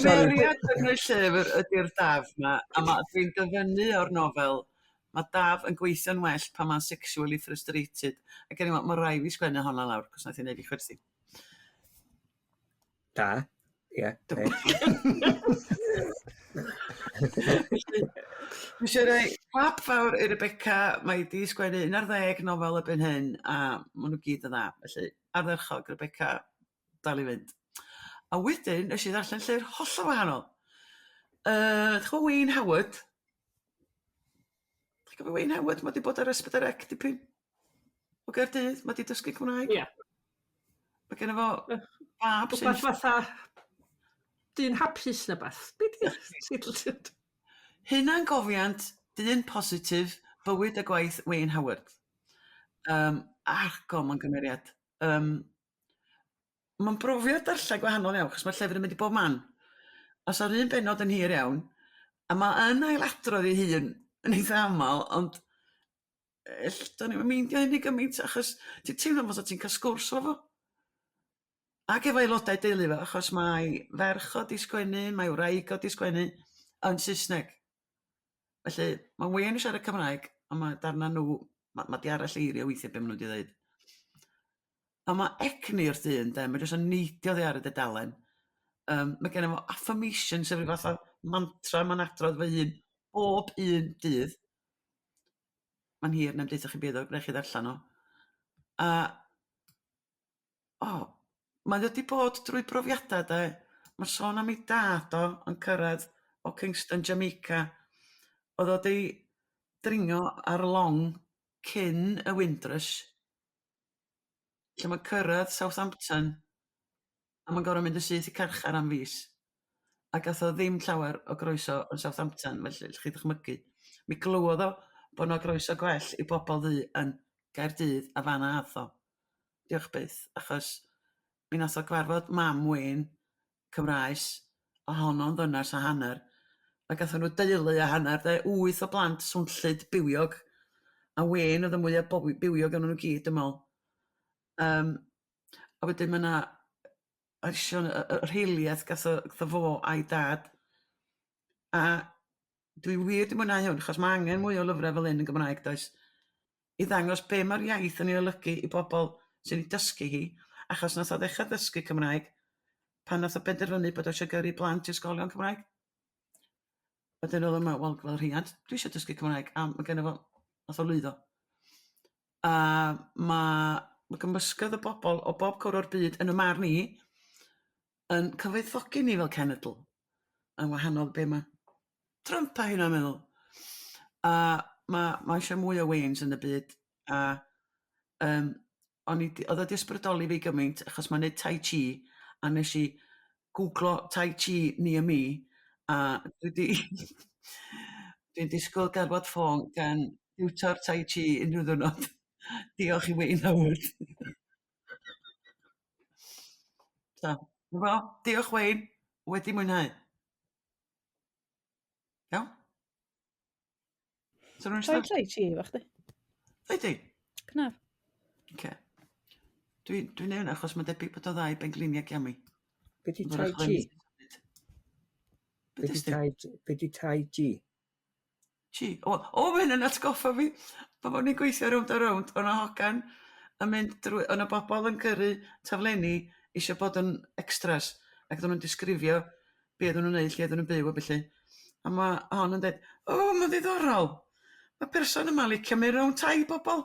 Cymeriad yn y llyfr ydy'r Daf 'ma a ma' dwi'n dyfynnu o'r nofel Ma' Daf yn gweithio'n well pan ma'n sexually frustrated ac o'n i'n me'wl ma' rai' fi sgwennu honna lawr 'c'os nath hi neud fi chwerthin. Da, ie. Felly dwi isio roi clap fawr i Rebecca, mae 'di sgwennu 11 nofel erbyn hyn a ma' nhw gyd yn dda, felly ardderchog Rebecca, dal i fynd. A wedyn nes i ddarllen llyfr hollol wahanol. Yy ch'mo' Wayne Howard? Chi'n cofio Wayne Howard? Ma' 'di bod ar S4C dipyn. O Gaerdydd, ma' 'di dysgu Cymraeg. Ie. Ma' genno fo fab sy'n... Rwbath fatha dyn hapus ne' wbath. Be' 'di teitl? Hunangofiant dyn positif bywyd a gwaith Wayne Howard. Yym argol ma'n gymeriad. Yym Mae'n brofiad darllen gwahanol iawn achos ma'r llyfr yn mynd i bob man. A sa'r un bennod yn hir iawn a ma' yn ailadrodd ei hun yn eitha amal ond ell- do'n i'm yn meindio hynny gymaint achos ti'n teimlo fatha ti'n ca'l sgwrs efo fo. Ac efo aelodau deulu fo achos mae ferch o 'di sgwennu, mae wraig o 'di sgwennu yn Saesneg. Felly ma' Wayne yn siarad Cymraeg on' ma' darna nhw ma' ma' 'di aralleirio weithia' be' ma' nhw 'di ddeud. A ma' egni'r dyn 'de, ma' jyst yn neidio oddi ar y dudalen. Yym ma' genno fo affirmations sef ryw fath o mantra ma'n adrodd fo hun bob un dydd. Ma'n hir na'm deutha chi byd o, gnewch chi ddarllen o. A o mae o 'di bod drwy brofiada 'de. Ma'r sôn am ei dad o yn cyrraedd o Kingston Jamaica. O'dd o 'di dringo ar long cyn y Windrush. Lle ma'n cyrraedd Southampton a ma'n gor'o' mynd yn syth i carchar am fis. A gath o ddim llawer o groeso yn Southampton felly ellwch chi ddychmygu. Mi glywodd o bo' 'na groeso gwell i bobl ddu yn Gaerdydd a fan 'na ath o. Diolch byth achos mi nath o gyfarfod mam Wayne Cymraes a honno'n ddynas a hanner a gathon nhw deulu a hanner 'de, wyth o blant swnllyd bywiog. A Wayne oedd y mwyaf bywiog yn nhw gyd, dwi'n meddwl. Um, a wedyn mae yna asion y y rheiliaeth gath o gath o fo a'i dad. A dwi wir 'di mwynhau hwn achos ma' angen mwy o lyfrau fel hyn yn Gymraeg does? I ddangos be mae'r iaith yn ei olygu i bobl sy'n ei dysgu hi, achos nath o ddechrau dysgu Cymraeg pan nath o benderfynu bod o eisiau gyrru blant i ysgolion Cymraeg. Wedyn oedd o me'wl wel fel rhiant dwi eisiau dysgu Cymraeg a ma' genno fo nath o lwyddo. A ma' ma' gymysgedd o bobl o bob cwr o'r byd yn 'y marn i yn cyfoethogi ni fel cenedl yn wahanol be' ma' Trump a hynna'n meddwl. A ma' ma' eisiau mwy o Waynes yn y byd a yym o'n i 'di o'dd o 'di ysbrydoli fi gymaint achos ma'n neud tai chi a nesh i gwglo tai chi near me a dwi 'di dwi'n disgwyl galwad ffôn gan diwtor tai chi unrhyw ddiwrnod. Diolch i Wayne Howard. So, 'na fo. Diolch Wayne. Wedi mwynhau. Iawn? So rhywun Tai tai chi efo chdi. Ydy? Cnaf. Oce. Dwi'n dwi neud hwnna achos mae'n debyg bod o ddau bengliniau gyda mi. Be di tai chi? Be di tai, be di tai chi? Chi. O, o mae hynny'n atgoffa fi. Pan o'n i'n gweithio rownd a rownd, o'n hogan yn mynd drwy, o'n bobl yn gyrru taflenni eisiau bod yn extras ac oedden nhw'n disgrifio be oedden nhw'n neud, lle oedden nhw'n byw a ballu. A ma' hon yn deud, o, mae'n ddiddorol. Mae person yma'n licio mynd rownd tai bobl.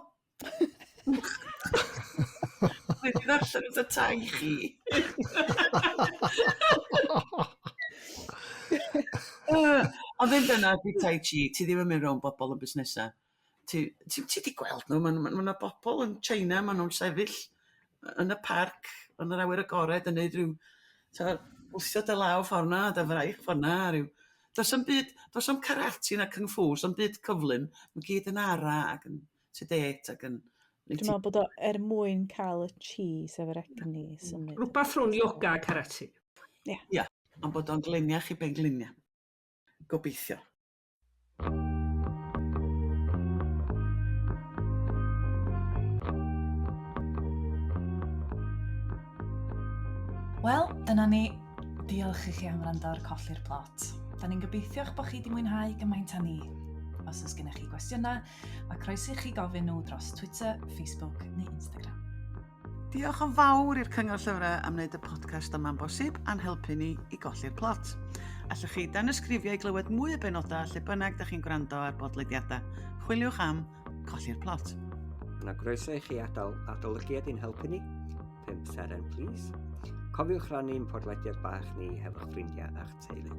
Dwi 'di ddarllen wrth y tai chi. Ond ddim dyna ydi tai chi, ti ddim yn mynd rownd bobl yn busnesa. Ti ti ti 'di gweld nhw, ma' ma' 'na bobl yn China, ma' nhw'n sefyll yn y parc, yn yr awyr agored yn neud rhyw t'o' wthio dy law ffor 'na a dy fraich ffor 'na a ryw do's 'am byd do's 'am karate na kung fu, s'am byd cyflym, ma' gyd yn ara ac yn sedate ac yn Dwi'n meddwl bod o er mwyn cael y chi sef yr egni symud. Rhywbeth rhwng yoga a karate. Ie. Ia, ond bod o'n gleniach i benglinia. Gobeithio. Wel, dyna ni. Diolch i chi am wrando ar Colli'r Plot. Da ni'n gobeithio'ch bod chi wedi mwynhau gymaint â ni. Os oes gennych chi gwestiynau, mae croeso i chi gofyn nhw dros Twitter, Facebook neu Instagram. Diolch yn fawr i'r Cyngor Llyfrau am wneud y podcast yma'n bosib a'n helpu ni i golli'r plot. Allwch chi danysgrifio i glywed mwy o benodau lle bynnag da chi'n gwrando ar bodlediadau. Chwiliwch am Colli'r Plot. Yna groeso i chi adael adolygiad i'n helpu ni. 5 seren, please. Cofiwch rannu'n podlediad bach ni hefo'ch ffrindiau a'ch teulu.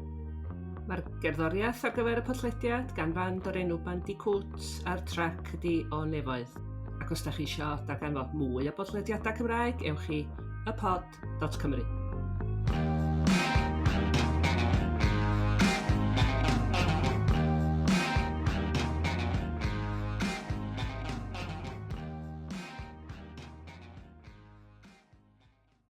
Mae'r gerddoriaeth ar gyfer y podlediad gan fand o'r enw Bandicoot a'r trac ydi O Nefoedd. Ac os da chi eisiau darganfod mwy o bodlediadau Cymraeg, ewch i ypod.cymru.